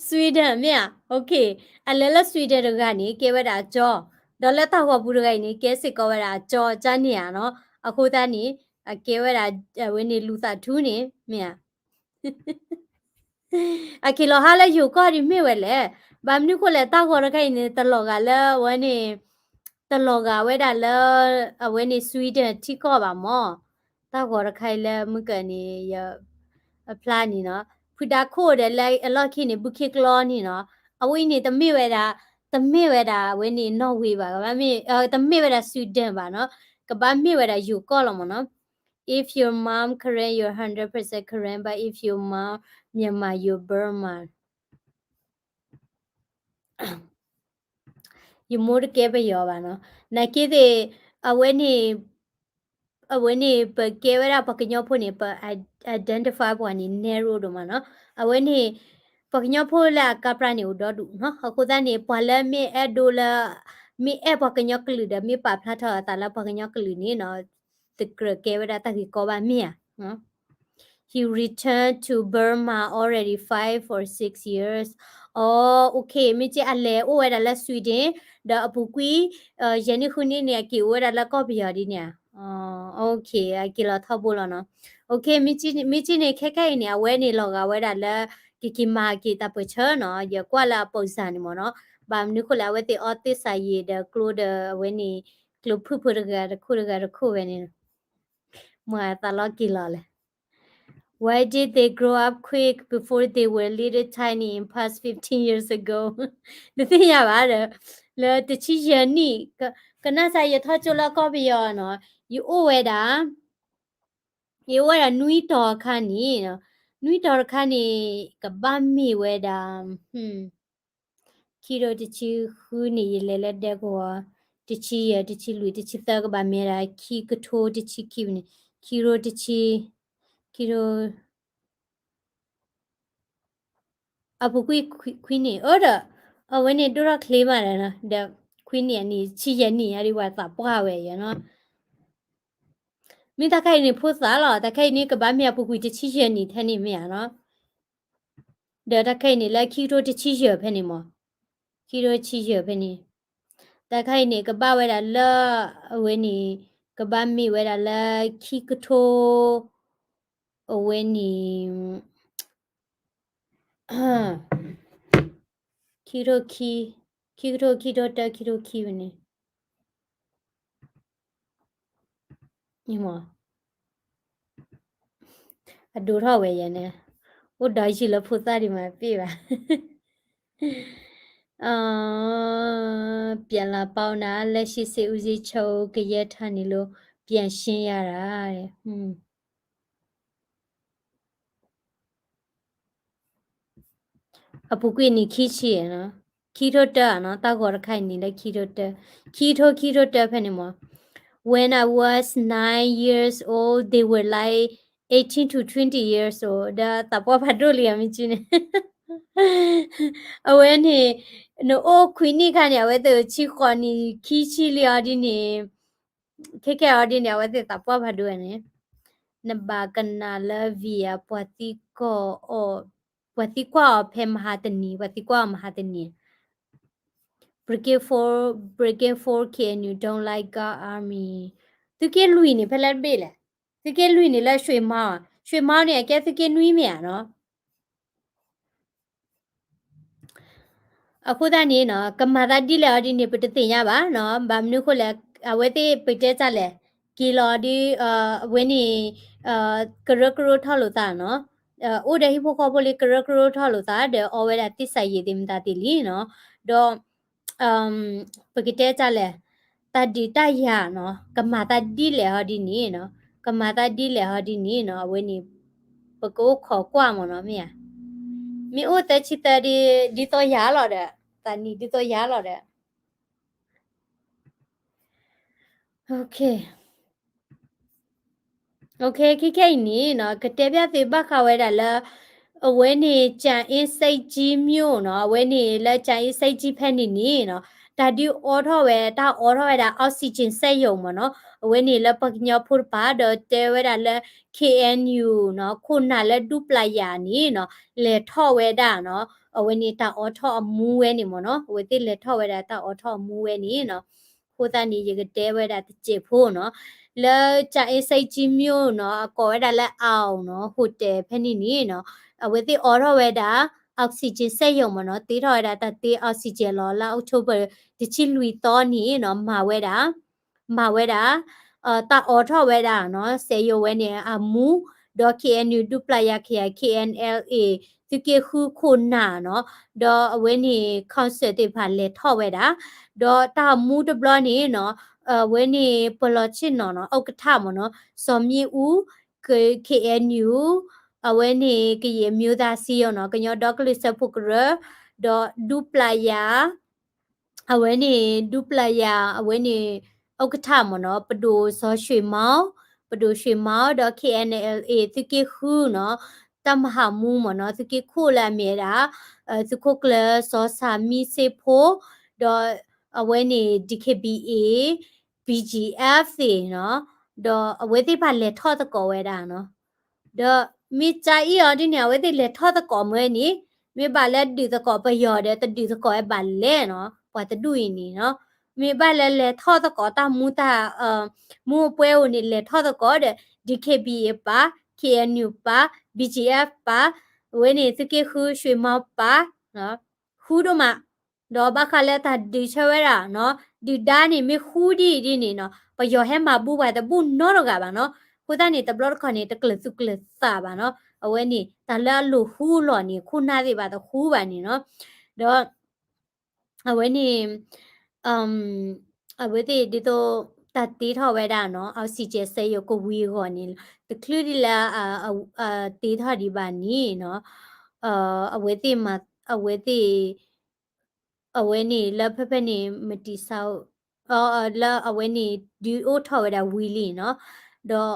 Sweden မ့ၢ်ဧါ. Okay, အလဲၤလၢ Sweden တဂၤန့ၣ် ကဲဝဲဒၣ်အကၠီ, ဒီးလၢတၢ်ဂီၤပူၤတဂၤအံၤန့ၣ် ကဲစ့ၢ်ကီးဝဲဒၣ်အကၠီ ကၠါန့ၣ်ဧါနီၤ. အဃိသတးန့ၣ် အကဲဝဲဒၣ် အဝဲန့ၣ် Luther Two န့ၣ် မ့ၢ်ဧါ. အက့ၤလီၤဟါလၢယိၤကီၢ်ဒ်မ့ၢ်ဝဲလဲၣ်. ဘၣ်မနုၤဃိလဲၣ် တၢ်ဂီၤတခါအံၤန့ၣ် တလီၤဂာ်လၢအဝဲန့ၣ် တလီၤဂာ်ဝဲဒၣ်လၢ အဝဲန့ၣ် Sweden ထံကီၢ်ဘၣ်မၢ်. တၢ်ဂီၤတခါအံၤလၢမုၢ်ကၢန့ၣ် ယ အဖျါန့ၣ်နီၤ, ဖုဒါခိၣ်ဒီးလၢအလီၢ်ခံန့ၣ် ဘူးခံကျီန့ၣ်နီၤ, အဝဲအံၤန့ၣ် တမ့ၢ်ဝဲဒၣ်, တမ့ၢ်ဝဲဒၣ်အဝဲန့ၣ် Norway ဘၣ်, ကဘၣ်မ့ၢ်, တမ့ၢ်ဝဲဒၣ် Sweden ဘၣ်နီၤ, ကဘၣ်မ့ၢ်ဝဲဒၣ်ယိၤကီၢ်လီၤမၢ်နီၤ. If your mom Karen, you're hundred percent Karen, but if your mom Myanmar, you're Burma. ယမိၢ်တကဲပယီၤဘၣ်နီၤ, နာ်က့သ့ၣ်, အဝဲန့ၣ်, အဝဲန့ၣ် ပကဲဝဲဒၣ်ပှၤကညီဖိန့ၣ် ပ identify ပှၤန့ၣ် narrow ဒိၣ်မးနီၤ, အဝဲန့ၣ် ပှၤကညီဖိလၢအကါပြၢန့ၣ်အိၣ်ဒီဒူၣ်နီၤ, အဃိသတးန့ၣ် ပှၤလၢမ့ၢ်အဲၣ်ဒိးလၢ မ့ၢ်အဲၣ်ပှၤကညီကလုာ်ဒီး မ့ၢ်ပာ်ဖျါထီၣ်အသးလၢပှၤကညီကလုာ်န့ၣ်နီၤ, တကြၢးကဲဝဲဒၣ်တၢ်ဂ့ၢ်ကီဘၣ်မ့ၢ်ဧါ. He returned to Burma already five or six years. အ okay, မ့ၢ်က့အလဲၤအိၣ်ဝဲဒၣ်လၢ Sweden ဒီးအပူၤကွံာ် ယဲၢ်နံၣ်ဃုနံၣ်န့ၣ် အက့ၤအိၣ်ဝဲဒၣ်လၢကီၢ်ပယီၤဒ်န့ၣ်ဧါ. Okay, အက့ၤလီၤထီဘိလီၤနီၤ. Okay, မ့ၢ်က့န့ၣ် ခဲခဲအံၤန့ၣ် အဝဲန့ၣ်လီၤဂာ်ဝဲဒၣ်လၢ ကက့ၤမၤက့ၤတၢ်ပၢၢ်ဆၢနီၤ, ယကွၢ်လၢအပိစၢ်န့ၣ်မၢ်နီၤ, ဘၣ်မနုၤဃိလဲၣ် အဝဲသ့ၣ်အီသ့ၣ်စၢ်ယံာ်ဒီးကျိဒီးအဝဲန့ၣ် ကျိဖုၣ်ဖိတဂၤတခိၣ်တဂၤတခိၣ်ဝဲန့ၣ် မၤအသးလီၤက့ၤလီၤလဲၣ်. Why did they grow up quick before they were little tiny in past fifteen years ago? နသ့ၣ်ညါဘၣ်ဒီး လၢတဆံယဲၢ်နံၣ်, ကနၣ်စၢ်ယထီၣ်ကၠိလၢကီၢ်ပယီၤနီၤ, ယအိၣ်ဝဲဒၣ်, ယအိၣ်ဝဲဒၣ်နွံတီၤအခါန့ၣ်, နွံတီၤတခါန့ၣ် ကဘၣ်မ့ၢ်ဝဲဒၣ် ခံကထိတဆံဃုန့ၣ် ယလဲၤလၢဒဲကဝီၤ, တဆံယဲၢ်, တဆံလွံၢ်, တဆံသၢ ကဘၣ်မ့ၢ်ဝဲဒၣ် ခံကထိတဆံခံန့ၣ်, ခံကထိတဆံ, ခံကထိ, အပူၤကွံာ်ခွံနံၣ်, အၢဒီး အဝဲန့ၣ်ဒိၣ်ထီၣ်ချ့မးဒီးနီၤ, ဒီးခွံနံၣ်အနံၣ် ဆံယဲၢ်နံၣ်အဒံး ပှၤသးပှၢ်ဝဲယဲနီၤ. မ့ၢ်တၢ်ခဲအံၤန့ၣ်ဖိသၣ်လီၤ, တၢ်ခဲအံၤန့ၣ် ကဘၣ်မ့ၢ်အပူၤကွံာ်တဆံယဲၢ်နံၣ်ထဲန့ၣ်မ့ၢ်ဧါနီၤ. ဒီးတၢ်ခဲအံၤန့ၣ်လၢခံကထိတဆံယဲၢ်ဖဲန့ၣ်မၢ်, ခံကထိတဆံယဲၢ်ဖဲန့ၣ်, တၢ်ခဲအံၤန့ၣ် ကဘၣ်ဝဲဒၣ်လၢ အဝဲန့ၣ် ကဘၣ်မ့ၢ်ဝဲဒၣ်လၢခံကထိ အဝဲန့ၣ် ခံကထိခံ, ခံကထိခံကထိတၢ ခံကထိခံဝဲန့ၣ် အဒိၣ်ထီၣ်ဝဲယဲန့ၣ်, အိၣ်ဒီးယုၢ်လၢဖိသၣ်ဒံးမးပ့ၢ်ဘၣ်. ပြန်လာပေါင်းတာ လက်ရှိစစ်ဦးစီးချုပ်ကရဲထံနေလို့ ပြန်ရှင်းရတာတဲ့. အပူၤကွံာ်နံၣ်ခံဆံနီၤ, ခံထိတၢနီၤ, တၢ်ဂီၤတခါအံၤန့ၣ်လၢခံထိတၢ, ခံထိခံထိတၢဖဲန့ၣ်မၢ်. When I was nine years old, they were like eighteen to twenty years old. ဒီးသးပှၢ်ဖးဒိၣ်လံအမ့ၢ်ကန့ၣ် အဝဲန့ၣ် နအိၣ်ခွံနံၣ်ခါန့ၣ် အဝဲသ့ၣ်ဆံဃိးနံၣ်ခံဆံလံအီၤဒ်န့ၣ်, ခဲကဲအီၤဒ်န့ၣ် အဝဲသ့ၣ်သးပှၢ်ဖးဒိၣ်န့ၣ်, နဘၣ်ကနၣ်လၢ V အ ပှၤသံကွၢ်အီၤဖဲမဟါတနံၤ, ပှၤသံကွၢ်အီၤမဟါတနံၤ, Brigade four, Brigade four K N U don't like God Army. သုးက့လွံၢ်န့ၣ် ဖဲလဲၣ်တဘ့ၣ်လဲၣ်, သုးက့လွံၢ်န့ၣ်လၢ ရွှေမောင်း, ရွှေမောင်းန့ၣ် အကဲသုးက့နွံမ့ၢ်ဧါနီၤ. အဃိသတးန့ၣ်နီၤ ကမၤသးဒ်လဲၣ်အီၤဒ်န့ၣ် ပတသ့ၣ်ညါဘၣ်နီၤ, ဘၣ်မနုၤအဃိလဲၣ်, အဝဲသ့ၣ်ပတဲတၢ်လဲၣ်, က့ၤလီၤဒ်, အဝဲန့ၣ် ကရၢကရိထီၣ်လိာ်သးနီၤ, အိၣ်ဒီးဟံၣ်ဖိဃီဖိလၢကရၢကရိထီၣ်လိာ်သး ဒီးအီဝဲဒၣ်သ့ၣ်စၢ်ယံာ်သ့ၣ်မတၤသ့ၣ်လံနီၤ, ဒီး ပကတဲတၢ်လဲၣ်, တၢ်ဒုးတၢ်ယၤနီၤ ကမၤသးဒ်လဲၣ်ဟီဒ်န့ၣ်နီၤ, ကမၤသးဒ်လဲၣ်ဟီဒ်န့ၣ်နီၤ, အဝဲန့ၣ် ပကအိၣ်ခိးကွၢ်မၢ်နီၤ မ့ၢ်ဧါ, မ့ၢ်အိၣ်သၢဆံသၢ ဒ်သိးယၤလီၤဒီး, သးနံၣ်ဒ်သိးယၤလီၤဒီး Okay, okay, ခဲခဲအံၤန့ၣ်နီၤ ကတဲဘၣ်သုဘၣ်ဃးဝဲဒၣ်လၢ အဝဲန့ၣ် ကြာအင်းဆိပ်ကြီး မြို့နီၤ, အဝဲန့ၣ်လၢ ကြာအင်းဆိပ်ကြီး ဖဲန့ၣ်န့ၣ်နီၤ တၢ်ဒုးအိးထီၣ်ဝဲ တၢ်အိးထီၣ်ဝဲဒၣ် oxygen စက်ရုံ မၢ်နီၤ, အဝဲန့ၣ်လၢပှၤကညီဖိတပၤ ဒီးတဲဝဲဒၣ်လၢ K N U နီၤ ခိၣ်နၢ်လၢဒူပျၢ်ယၤန့ၣ်နီၤ လဲၤထီၣ်ဝဲဒၣ်နီၤ, အဝဲန့ၣ်တၢ်အိးထီၣ်အမူဝဲန့ၣ် မၢ်နီၤ, အဝဲသ့ၣ်လဲၤထီၣ်ဝဲဒၣ်တၢ်အိးထီၣ်အမူဝဲန့ၣ်နီၤ, အဃိသတးန့ၣ် ယကတဲဝဲဒၣ်တစဲးဖိနီၤ, လၢ ကြာအင်းဆိပ်ကြီး မြို့နီၤ အကိးဝဲဒၣ်လၢ အောင် နီၤ hotel ဖဲန့ၣ်န့ၣ်နီၤ, အဝဲသ့ၣ်အိးထီၣ်ဝဲဒၣ် oxygen စက်ရုံ မ့ၢ်နီၤ တ့ထီၣ်ဝဲဒၣ်တၢ်တ့ oxygen လီၤ လၢ October တဆံလွံၢ်သီန့ၣ်နီၤ မၤဝဲဒၣ် မၤဝဲဒၣ် တၢ်အိးထီၣ်ဝဲဒၣ်နီၤ စက်ရုံဝဲန့ၣ်အမူ ဒီး K N U ဒူပျၢ်ယၤခယၤ K N L A သုးက့ဃုခိၣ်နၢ်နီၤ ဒီးအဝဲန့ၣ် council သ့ၣ်တဖၣ်လဲၤထီၣ်ဝဲဒၣ် ဒီးတၢ်မူတဘျီန့ၣ်နီၤ အဝဲန့ၣ် ပလီၤဆ့ၣ်နီၤနီၤ ဥက္ကဋ္ဌ မ့ၢ်နီၤ စီၤမြင့်ဦး K- KNU အဝဲန့ၣ် ကရင်မျိုးသားအစည်းအရုံးနီၤ ကညီဒီကလုာ်စၢဖှိၣ်ကရၢ ဒီးဒူပျၢ်ယၤ အဝဲန့ၣ် ဒူပျၢ်ယၤ အဝဲန့ၣ် ဥက္ကဋ္ဌ မ့ၢ်နီၤ ပဒိၣ်စီၤရွှေမောင် ပဒိၣ်ရွှေမောင် ဒီး K N L A သုးက့ဃုနီၤ တၢ်မၤဟးမူ မ့ၢ်နီၤ သုးက့ခိၣ်လၢအမ့ၢ်ဝဲဒၣ် သုးခိၣ်ကျၢၢ် စီၤစၢ်မံစ့ဖိ ဒီးအဝဲန့ၣ် D K B A B G F သ့ၣ်နီၤ ဒီးအဝဲသ့ၣ်တဖၣ်လဲၤထီၣ်သကိးဝဲဒၣ်နီၤ ဒီးမ့ၢ်ကါအံၤအီၤဒ်န့ၣ် အဝဲသ့ၣ်လဲၤထီၣ်သကိးမ့ၢ်န့ၣ် မ့ၢ်ဘၣ်လၢဒုးသကိးပယီၤဒီး တဒုးသကိးဝဲဘၣ်လဲၣ်နီၤ ပှၤတဒူၣ်အံၤန့ၣ်နီၤ မ့ၢ်ဘၣ်လၢလဲၤထီၣ်သကိးတၢ်မူတၢ် မူအပွဲဧိၤန့ၣ် လဲၤထီၣ်သကိးဒီး D K B A ပၢ် K N U ပၢ် B G F ပၢ် အဝဲန့ၣ်သုးက့ဃု ရွှေမောင် ပၢ် ဃူဒိၣ်မး ဒီးဘၣ်ဃးလၢတၢ်ဒုးဆၢဝဲဒၣ်နီၤ ဒုၣ်ဒါန့ၣ် မ့ၢ်ဃူဒ်အံၤဒ်န့ၣ်နီၤ ပယီၤဟဲမၤဘူၣ်ပှၤတဘူၣ်နီတဂၤဘၣ်နီၤ အဃိသတးန့ၣ် တဘျီတခီၣ်န့ၣ် တကျၢၤသူၣ်ကျၢၤသးဘၣ်နီၤ အဝဲန့ၣ် တၢ်လၢအလိာ်ဃူအလီၢ်န့ၣ် ခိၣ်နၢ်သ့ၣ်ဘၣ်တဃူဘၣ်န့ၣ်နီၤ ဒီး အဝဲန့ၣ် အဝဲသ့ၣ်ဒ်သိး တၢ်တ့ထီၣ်ဝဲဒၣ်နီၤ oxygen စက်ရုံကဝံၤအဂီၢ်န့ၣ် တချုးဒ်လၢ တ့ထီၣ်ဒံးဘၣ်န့ၣ်နီၤ အဝဲသ့ၣ်မၤ အဝဲသ့ၣ် အဝဲန့ၣ်လၢဖဲဖဲန့ၣ် မတံၤဆါ လၢအဝဲန့ၣ် ဒုးအိၣ်ထီၣ်ဝဲဒၣ်ဝံၤလံနီၤ ဒီး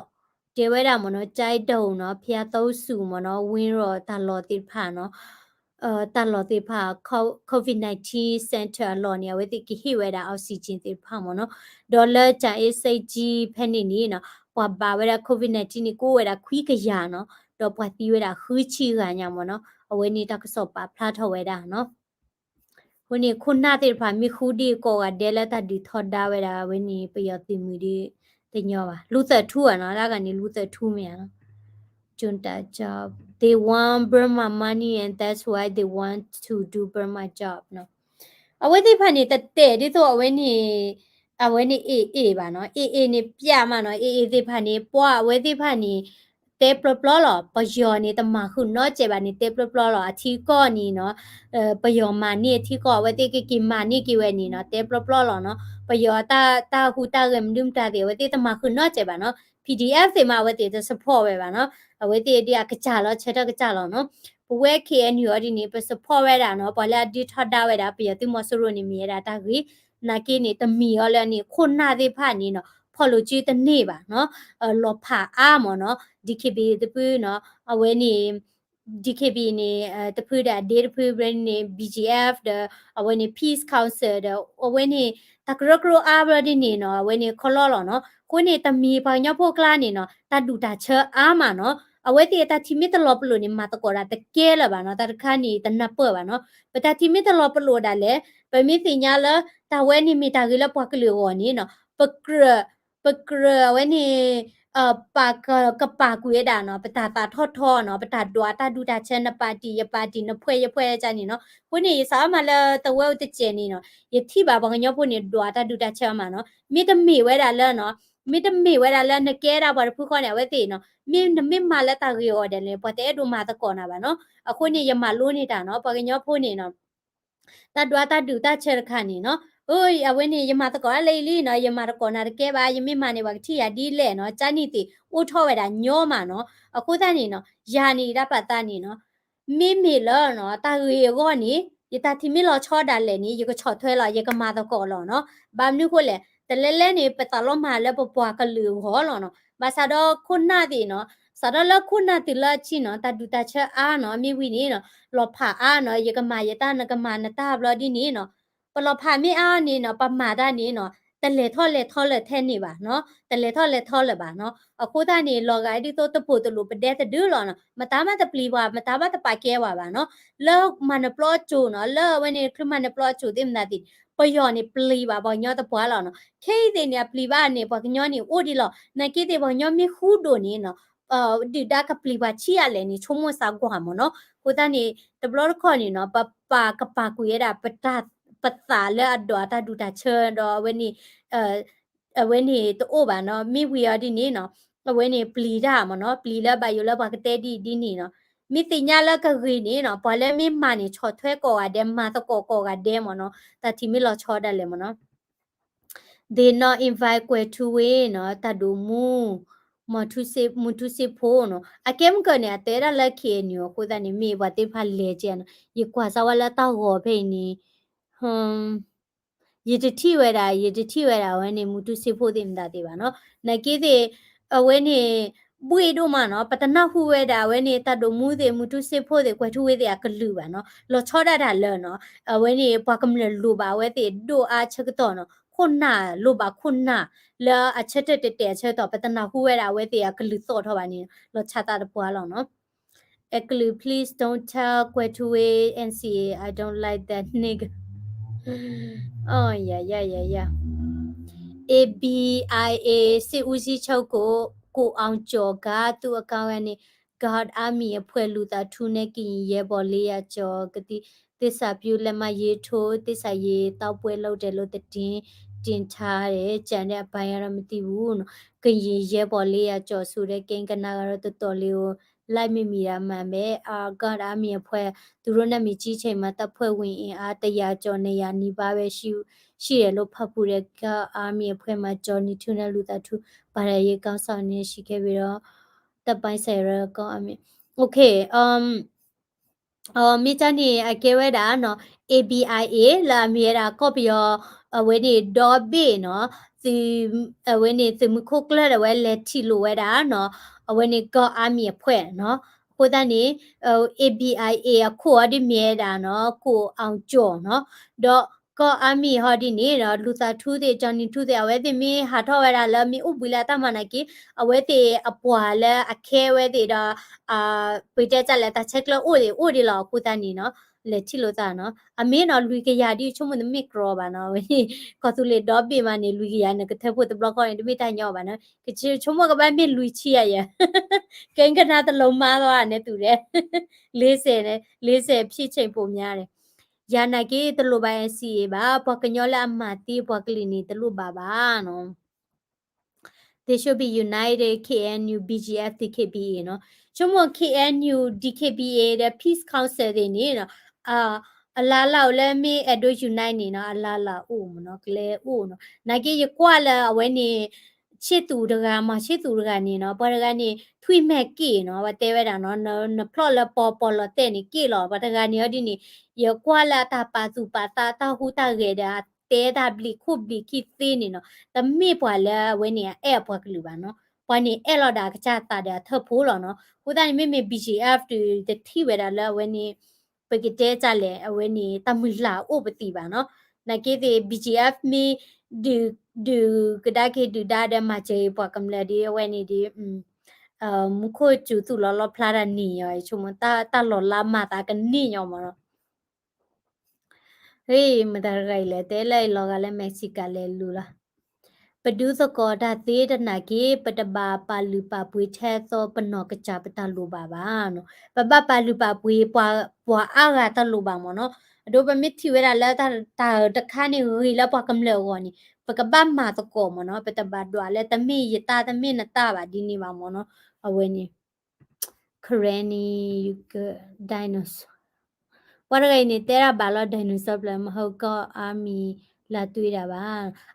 တဲဝဲဒၣ်မ့ၢ်နီၤ ကၠဲဒိၣ်နီၤ ဖၠၣ်သိဆူၣ်မ့ၢ်နီၤ ဝ့ၢ်ရီၣ်တၢ်လီၢ်သ့ၣ်တဖၣ်နီၤ တၢ်လီၢ်သ့ၣ်တဖၣ် COVID nineteen center အလီၢ်န့ၣ် အဝဲသ့ၣ်ကဟ့ၣ်ဝဲဒၣ် oxygen သ့ၣ်တဖၣ်မ့ၢ်နီၤ ဒီးလၢကၠၤအ့စ့ကၠံဖဲန့ၣ်န့ၣ်နီၤ ပှၤဘၣ်ဝဲဒၣ် COVID nineteen န့ၣ် ကအိၣ်ဝဲဒၣ်ခွံကယၤနီၤ ဒီးပှၤသံဝဲဒၣ်ဃုဆံဂၤညါမ့ၢ်နီၤ အဝဲန့ၣ်တၢ်ကစီၣ်ပာ်ဖျါထီၣ်ဝဲဒၣ်နီၤ အဃိန့ၣ် ခိၣ်နၢ်သ့ၣ်တဖၣ်မ့ၢ်ဃူဒ်အံၤကိးဂၤဒဲးလၢတၢ်ဒုးထီဒါဝဲဒၣ် အဝဲန့ၣ် ပယီၤသုးမုၢ်ဒ်တညီဘၣ် လူသၢထူဧါနီၤ တၢ်ဂၤန့ၣ် လူသၢထူမ့ၢ်ဧါနီၤ Junta job. They want Burma money and that's why they want to do Burma job နီၤ အဝဲသ့ၣ်တဖၣ်န့ၣ် တတဲာ်ဒ်သိးအဝဲန့ၣ် အဝဲန့ၣ် AA ဘၣ်နီၤ AA န့ၣ် ပျးမးနီၤ AA သ့ၣ်တဖၣ်န့ၣ် ပှၤအဝဲသ့ၣ်တဖၣ်န့ၣ် တဲပျီပျီလီၤ ပယီၤန့ၣ် တမၤဃုာ်နီတစဲးဘၣ်န့ၣ် တဲပျီပျီလီၤ အထံကီၢ်န့ၣ်နီၤ ပယီၤမၤန့ၢ်အထံကီၢ် အဝဲသ့ၣ်ကက့ၤမၤန့ၢ်က့ၤဝဲန့ၣ်နီၤ တဲပျီပျီလီၤနီၤ ပယီၤတၢ်ဟူးတၢ်ဂဲၤမနုၤမတၤသ့ၣ် အဝဲသ့ၣ်တမၤဃုာ်နီတစဲးဘၣ်နီၤ PDF သ့ၣ်မး အဝဲသ့ၣ်တ support ဝဲဘၣ်နီၤ အဝဲသ့ၣ်ဒ်အကစၢ်လီၤ ဆၢထၢၣ်ကစၢ်လီၤနီၤ ပဝဲ KNU အီၤဒ်န့ၣ် ပ support ဝဲဒၣ်နီၤ ပှၤလၢအဒုးထီဒါဝဲဒၣ် ပယီၤသုးမီၤစိရိၤန့ၣ် မ့ၢ်ဝဲဒၣ်တၢ်ဂ့ၤ နာ်က့န့ၣ် တမံၤအီၤလၢန့ၣ် ခိၣ်နၢ်သ့ၣ်တဖၣ်န့ၣ်နီၤ ဖီၣ်လိာ်စုတန့ၢ်ဘၣ်နီၤ လီၤဖးအါမ့ၢ်နီၤ DKBA တဖုနီၤ အဝဲန့ၣ် DKBA န့ၣ် တဖုဒီးအဒ့တဖုန့ၣ် BGF ဒီး အဝဲန့ၣ် Peace Council ဒီး အဝဲန့ၣ် တၢ်ကရၢကရိအါဘျီဒ်န့ၣ်နီၤ အဝဲန့ၣ်ခီလီလီၤနီၤ အဃိန့ၣ် တမံၤပှၤကညီဖိအကျါန့ၣ်နီၤ တၢ်ဒူၣ်တၢ်ဆၢအါမးနီၤ အဝဲသ့ၣ်အတၢ်ထံၣ်မ့ၢ်တလီၤပလိာ်န့ၣ် မၤသကိးဒၣ်တကဲလၢၤဘၣ်နီၤ တၢ်တခါန့ၣ် တနၢ်ပၢၢ်ဘၣ်နီၤ ပတၢ်ထံၣ်မ့ၢ်တလီၤပလိာ်ဒၣ်လဲာ် ပမ့ၢ်သ့ၣ်ညါလၢ တၢ်ဝဲန့ၣ်မ့ၢ်တၢ်ဂ့ၤလၢပှၤကလုာ်အဂီၢ်န့ၣ်နီၤ ပကြၢး ပကြၢးအဝဲန့ၣ် ပာ်က ကပာ်ကွံာ်ဝဲဒၣ်နီၤ ပတၢ်သးထီၣ်ထီနီၤ ပတၢ်ဒွးတၢ်ဒူၣ်တၢ်ဆၢ နပၣ်တံၣ် ယပၣ်တံၣ် နဖှဲး ယဖှဲး ကန့ၣ်နီၤ အဃိန့ၣ် ယစးထီၣ်မၤလၢသဝဲအိၣ်တစဲးန့ၣ်နီၤ ယထံၣ်ဘၣ်ပှၤကညီဖိန့ၣ် ဒွးတၢ်ဒူၣ်တၢ်ဆၢအါမးနီၤ မ့တမ့ၢ်ဝဲဒၣ်လၢနီၤ မ့တမ့ၢ်ဝဲဒၣ်လၢနကဲဒၣ်ပှၤတဖုဃီန့ၣ် အဝဲသ့ၣ်နီၤ မ့ၢ်နမ့ၢ်မၤလၢတၢ်ဂ့ၤအဂီၢ်ဒဲးန့ၣ် ပှၤတအဲၣ်ဒိးမၤသကိးနၤဘၣ်နီၤ အဃိန့ၣ် ယမၤလိန့ၢ်တၢ်နီၤ ပှၤကညီဖိန့ၣ်နီၤ တၢ်ဒွးတၢ်ဒူၣ်တၢ်ဆၢတခါန့ၣ်နီၤ အဝဲန့ၣ် ယမၤသကိးတၢ်လၢအံၤလံနီၤ ယမၤသကိးနၤတကဲဘၣ် ယမ့ၢ်မၤန့ၣ် ပှၤကထံၣ်ယၤဒ်လဲၣ်နီၤ ကန့ၣ်သ့ၣ်အိၣ်ထီၣ်ဝဲဒၣ်ညီမးနီၤ အဃိသတးန့ၣ်နီၤ ယၤန့ၣ် ယတၢ်ပာ်သးန့ၣ်နီၤ မ့မ့ၢ်လၢနီၤ တၢ်ဂ့ၤအဂီၢ်န့ၣ် ယတၢ်ထံၣ်မ့ၢ်လီၤဆီဒၣ်လဲာ်န့ၣ် ယကဆီၣ်ထွဲလီၤ ယကမၤသကိးလီၤနီၤ ဘၣ်မနုၤဃိလဲၣ် တလဲလဲၣ်န့ၣ် ပသးလီမၤလၢပပှၤကလုာ်အဂီၢ်လီၤနီၤ ဘၣ်ဆၣ်ဒီးခိၣ်နၢ်သ့ၣ်နီၤ စးထီၣ်လၢခိၣ်နၢ်တုၤလၢအဆံးနီၤ တၢ်ဒူၣ်တၢ်ဆၢအါနီၤ မ့ၢ်ဝံၤန့ၣ်နီၤ လီၤဖးအါနီၤ ယကမၤယတၢ် နကမၤနတၢ်ဘျီဒ်န့ၣ်နီၤ ပလီၤဖးမ့ၢ်အါန့ၣ်နီၤ ပမၤတၢ်န့ၣ်နီၤ တလဲၤထီၣ်လဲၤထီလၢာ်ထဲန့ၣ်ဘၣ်နီၤ တလဲၤထီၣ်လဲၤထီလၢာ်ဘၣ်နီၤ အဃိသတးန့ၣ် လီၤဂာ်ဒ်သိးတပိာ်တလိာ်ပဒဲတဒုလီၤနီၤ မတၤမးတပျံၤပှၤ မတၤမးတပာ်ကဲပှၤဘၣ်နီၤ လၢမၤနပျီအစိၤနီၤ လၢအဝဲန့ၣ် ချုးမၤနပျီအစိၤသ့ၣ်မတၤသ့ၣ် ပယီၤန့ၣ်ပျံၤဘၣ်ပှၤကညီတပှၢ်လီၤနီၤ ခဲအံၤသ့ၣ်န့ၣ် အပျံၤဘၣ်န့ၣ် ပှၤကညီန့ၣ်အိၣ်ဒံးလီၤ နာ်က့သ့ၣ်ပှၤကညီမ့ၢ်ဃူဒိၣ်န့ၣ်နီၤ ဒုၣ်ဒါကပျံၤပှၤဆံးအါလဲၣ်န့ၣ် ဆိကမိၣ်စးကွၢ်မ့ၢ်နီၤ. အဃိသတးန့ၣ် တဘျီတခီၣ်န့ၣ်နီၤ ပပာ်ကပာ်ကွံာ်ဝဲဒၣ် ပတၢ်ပသးလၢအဒိၣ်အတၢ်ဒူၣ်တၢ်ဆၢဒီး အဝဲန့ၣ် အဝဲန့ၣ်တအိၣ်ဘၣ်နီၤ. မ့ၢ်ဝံၤအီၤဒ်န့ၣ်နီၤ အဝဲန့ၣ်ပျံၤတၢ်မ့ၢ်နီၤ ပျံၤလၢဘၣ်ယိၣ်လၢပှၤကတဲဒ်အံၤဒ်န့ၣ်နီၤ. မ့ၢ်သ့ၣ်ညါလၢကဂ့ၤန့ၣ်နီၤ ပှၤလၢမ့ၢ်မၤန့ၣ် ဆီၣ်ထွဲကိးဂၤဒဲး မၤသကိးကိးဂၤဒဲးမ့ၢ်နီၤ တၢ်ထံၣ်မ့ၢ်လီၤဆီဒၣ်လဲာ်မ့ၢ်နီၤ. They not invite ကွဲၤထူဝ့နီၤ တၢ်ဒိၣ်မူ မူထူစ့ဖိနီၤ အကဲမ့ၢ်ကၢၢ်န့ၣ် အတဲဒၣ်လၢ K N U အဃိသတးန့ၣ် မ့ၢ်ပှၤသ့ၣ်တဖၣ်လဲၤကဲနီၤ ယကွၢ်စးဝဲလၢတၢ်ဂီၤဖဲအံၤန့ၣ် ယတထံၣ်ဝဲဒၣ် ယတထံၣ်ဝဲဒၣ် အဝဲန့ၣ် မူထူစ့ဖိသ့ၣ်မတၤသ့ၣ်ဘၣ်နီၤ. နာ်က့သ့ၣ် အဝဲန့ၣ် ဘှ့ၣ်ဒိၣ်မးနီၤ ပတနၢ်ဟူဝဲဒၣ် အဝဲန့ၣ် တၢ်ဒိၣ်မူသ့ၣ် မူထူစ့ဖိသ့ၣ် ကွဲၤထူဝ့သ့ၣ်အကလုၢ်ဘၣ်နီၤ လီၤဆီဒၣ်တၢ်လၢနီၤ အဝဲန့ၣ် ပှၤကမျၢၢ်လိၣ်ဘၣ်အဝဲသ့ၣ်ဒိၣ်အါဆၢကတီၢ်နီၤ ခိၣ်နၢ်လိၣ်ဘၣ်ခိၣ်နၢ် လၢအဆၢထၢၣ်တဲာ်တဲာ်အဆၢကတီၢ် ပတနၢ်ဟူဝဲဒၣ်အဝဲသ့ၣ်အကလုၢ်သီၣ်ထီၣ်ဘၣ်န့ၣ် လီၤဆီသးတပှၢ်လီၤနီၤ. အကလုၢ် please don't tell ကွဲၤထူဝ့ N C A I don't like that nigga. ယၤယၤယၤယၤ A B I A စစ်ဦးစီးချုပ်ကို ကိုအောင်ကျော်က သူ့အကောင့်ကနေ God Army အဖွဲ့လူသးထူနဲ့ ကရင်ရဲဘော် လေးရာကျော် ကတိသစ္စာပြုလက်မှတ်ရေးထိုး သစ္စာရေးသောက်ပွဲလုပ်တယ်လို့ သတင်းတင်ထားတယ်။ ကျန်တဲ့အပိုင်းကတော့မသိဘူးနော်။ ကရင်ရဲဘော် လေးရာကျော် ဆိုတဲ့ ကိန်းဂဏန်းကတော့ တော်တော်လေးကို လိုက်မမီတာမှန်ပဲ။ အာ God Army အဖွဲ့ သူတို့နာမည်ကြီးချိန်မှာ တပ်ဖွဲ့ဝင်အင်အား တစ်ရာကျော် နှစ်ရာနီးပါးပဲ ရှိ ရှိတယ်လို့ ဖတ်ဖူးတယ်။ God Army အဖွဲ့မှာ Johnny Two နဲ့ လူသးထူ ဘာသာရေးခေါင်းဆောင်တွေ ရှိခဲ့ပြီးတော့ တပ်ပိုင်းဆိုင်ရာ God Army Okay, um, မ့ၢ်တၢ်န့ၣ် အကဲဝဲဒၣ်နီၤ A B I A လၢအမ့ၢ်ဝဲဒၣ်ကီၢ်ပယီၤ အဝဲန့ၣ်ဒီဘ့ၣ်နီၤ သုး အဝဲန့ၣ်သုးမုၢ်ခိၣ်ကျၢၢ်ဒီးဝဲလဲၤထံၣ်လိာ်ဝဲဒၣ်နီၤ အဝဲန့ၣ် God Army အဖွဲ့နီၤ အဃိသတးန့ၣ် A B I A အခိၣ်အီၤဒ်မ့ၢ်ဝဲဒၣ်နီၤ ကိုအောင်ကျော်နီၤ ဒီး God Army ဟီဒ်န့ၣ်ဒီး လူသးထူသ့ၣ် Johnny Two သ့ၣ် အဝဲသ့ၣ်မ့ၢ်ဟးထီၣ်ဝဲဒၣ်လၢမ့ၢ်အိၣ်ဘှံးလၢအတၢ်မၤနာ်က့ အဝဲသ့ၣ်အပှၤလၢအခဲဝဲသ့ၣ်ဒီး ပတဲတၢ်လဲၣ် တၢ်ဆဲးကျၢအိၣ်သ့ၣ်အိၣ်ဒံးလီၤ အဃိသတးန့ၣ်နီၤ လဲၤထံၣ်လိာ်သးနီၤ အမ့ၢ်နီၤ လွံၢ်ကယၤဒ်ဆိကမိၣ်တမ့ၢ်ကြီဘၣ်နီၤ ဝဲန့ၣ် ကီၢ်သူလ့ၤဒီဘ့ၣ်မးန့ၣ် လွံၢ်ကယၤန့ၣ် ကထၢဖှိၣ်တဘျီဃီန့ၣ် တမ့ၢ်တၢ်ညီဘၣ်နီၤ ကဆိကမိၣ်ကဘၣ်မ့ၢ်လွံၢ်ဆံယၤယၤ ကိန်းဂဏန်းတလုံးမှားသွားတာနဲ့တူတယ် လေးဆယ် လေးဆယ် ဖြစ်ချိန်ပိုများတယ် ယၤနာ်က့တလိၣ်ဘၣ် N C A ဘၣ် ပှၤကညီလၢအမၤသံပှၤကလုာ်န့ၣ် တလိၣ်ဘၣ်ဘၣ်နီၤ They should be united, K N U, B G F, D K B A နီၤ ဆိကမိၣ် K N U, D K B A ဒီး Peace Council သ့ၣ်န့ၣ် အလါလၢအိၣ်လၢမ့ၢ်အဲၣ်ဒိး unite န့ၣ်နီၤ အလါလၢအိၣ်မ့ၢ်နီၤ ကလဲအိၣ်နီၤ နာ်က့ယကွၢ်လၢအဝဲန့ၣ် ဆ့သူးတဂၤ မၤဆ့သူးတဂၤန့ၣ်နီၤ ပှၤတဂၤန့ၣ် ထွံၣ်မဲာ်က့ၣ်နီၤ ပှၤတဲဝဲဒၣ်နီၤ နဖျီၣ်လၢပီၤပီၤလီၤတဲာ်န့ၣ်က့ၣ်လီၤ ပှၤတဂၤန့ၣ်အီၤဒ်န့ၣ် ယကွၢ်လၢအတၢ်ပာ်သူၣ်ပာ်သးတၢ်ဟူးတၢ်ဂဲၤဒီး အတဲတၢ်ဘျံးခိၣ်ဘျံးခံသ့န့ၣ်နီၤ တမ့ၢ်ပှၤလၢအဝဲန့ၣ် အအဲၣ်အပှၤကလုာ်ဘၣ်နီၤ ပှၤန့ၣ်အဲၣ်လီၤဒၣ်အကစၢ်သးဒီးအထၢၣ်ဖိလီၤနီၤ အဃိသတးန့ၣ် မ့မ့ၢ် B G F ဒီး တထံၣ်ဝဲဒၣ်လၢအဝဲန့ၣ် ပကတဲတၢ်လဲၣ် အဝဲန့ၣ် တၢ်မုၢ်လၢ်အိၣ်ပသံးဘၣ်နီၤ နာ်က့သ့ၣ် B G F မ့ၢ် ဒုး ဒုးကဒါက့ၤဒုၣ်ဒါဒီးမၤစၢၤပှၤကမျၢၢ်ဒ်အဝဲန့ၣ်ဒ် မူခိၣ်စူၤသူၣ်လီၤလီဖျါတၢ်န့ၣ်ညီ ဆိကမိၣ် တၢ်လီၤလါမၤသးကန့ၢ်ညီမ့ၢ်နီၤ ဟ့ၣ် မတၤတဂၤအံၤလဲၣ် တဲလၢအလီၤဂာ်လၢ Mexico လဲၤလူၤလီၤ ပဒုးသကိးတၢ်သ့တနာ်က့ ပတဘၣ်ပာ်လုၢ်ပာ်ပှ့ၤထဲသိးပနီၢ်ကစၢ်ပတၢ်လိၣ်ဘၣ်ဘၣ်နီၤ ပဘၣ်ပာ်လုၢ်ပာ်ပှ့ၤ ပှၤအါဂၤတၢ်လိၣ်ဘၣ်မ့ၢ်နီၤ အဒိပမ့ၢ်ထံၣ်ဝဲဒၣ်လၢတၢ်တခါန့ၣ်ဂ့ၤလၢပှၤကမျၢၢ်အဂီၢ်န့ၣ် ပကဘၣ်မၤသကိးမ့ၢ်နီၤ ပတဘၣ်ဒွးလၢတမ့ၢ်ယတၢ်တမ့ၢ်နတၢ်ဘၣ်ဒ်န့ၣ်ဘၣ်မ့ၢ်နီၤ အဝဲန့ၣ် Karen န့ၣ် you could dinosaur ပှၤတဂၤအံၤန့ၣ် တဲဒၣ်ဘၣ်လီၤ dinosaur ပျၢၤ မဟုတ် God Army လာတွေ့တာပါ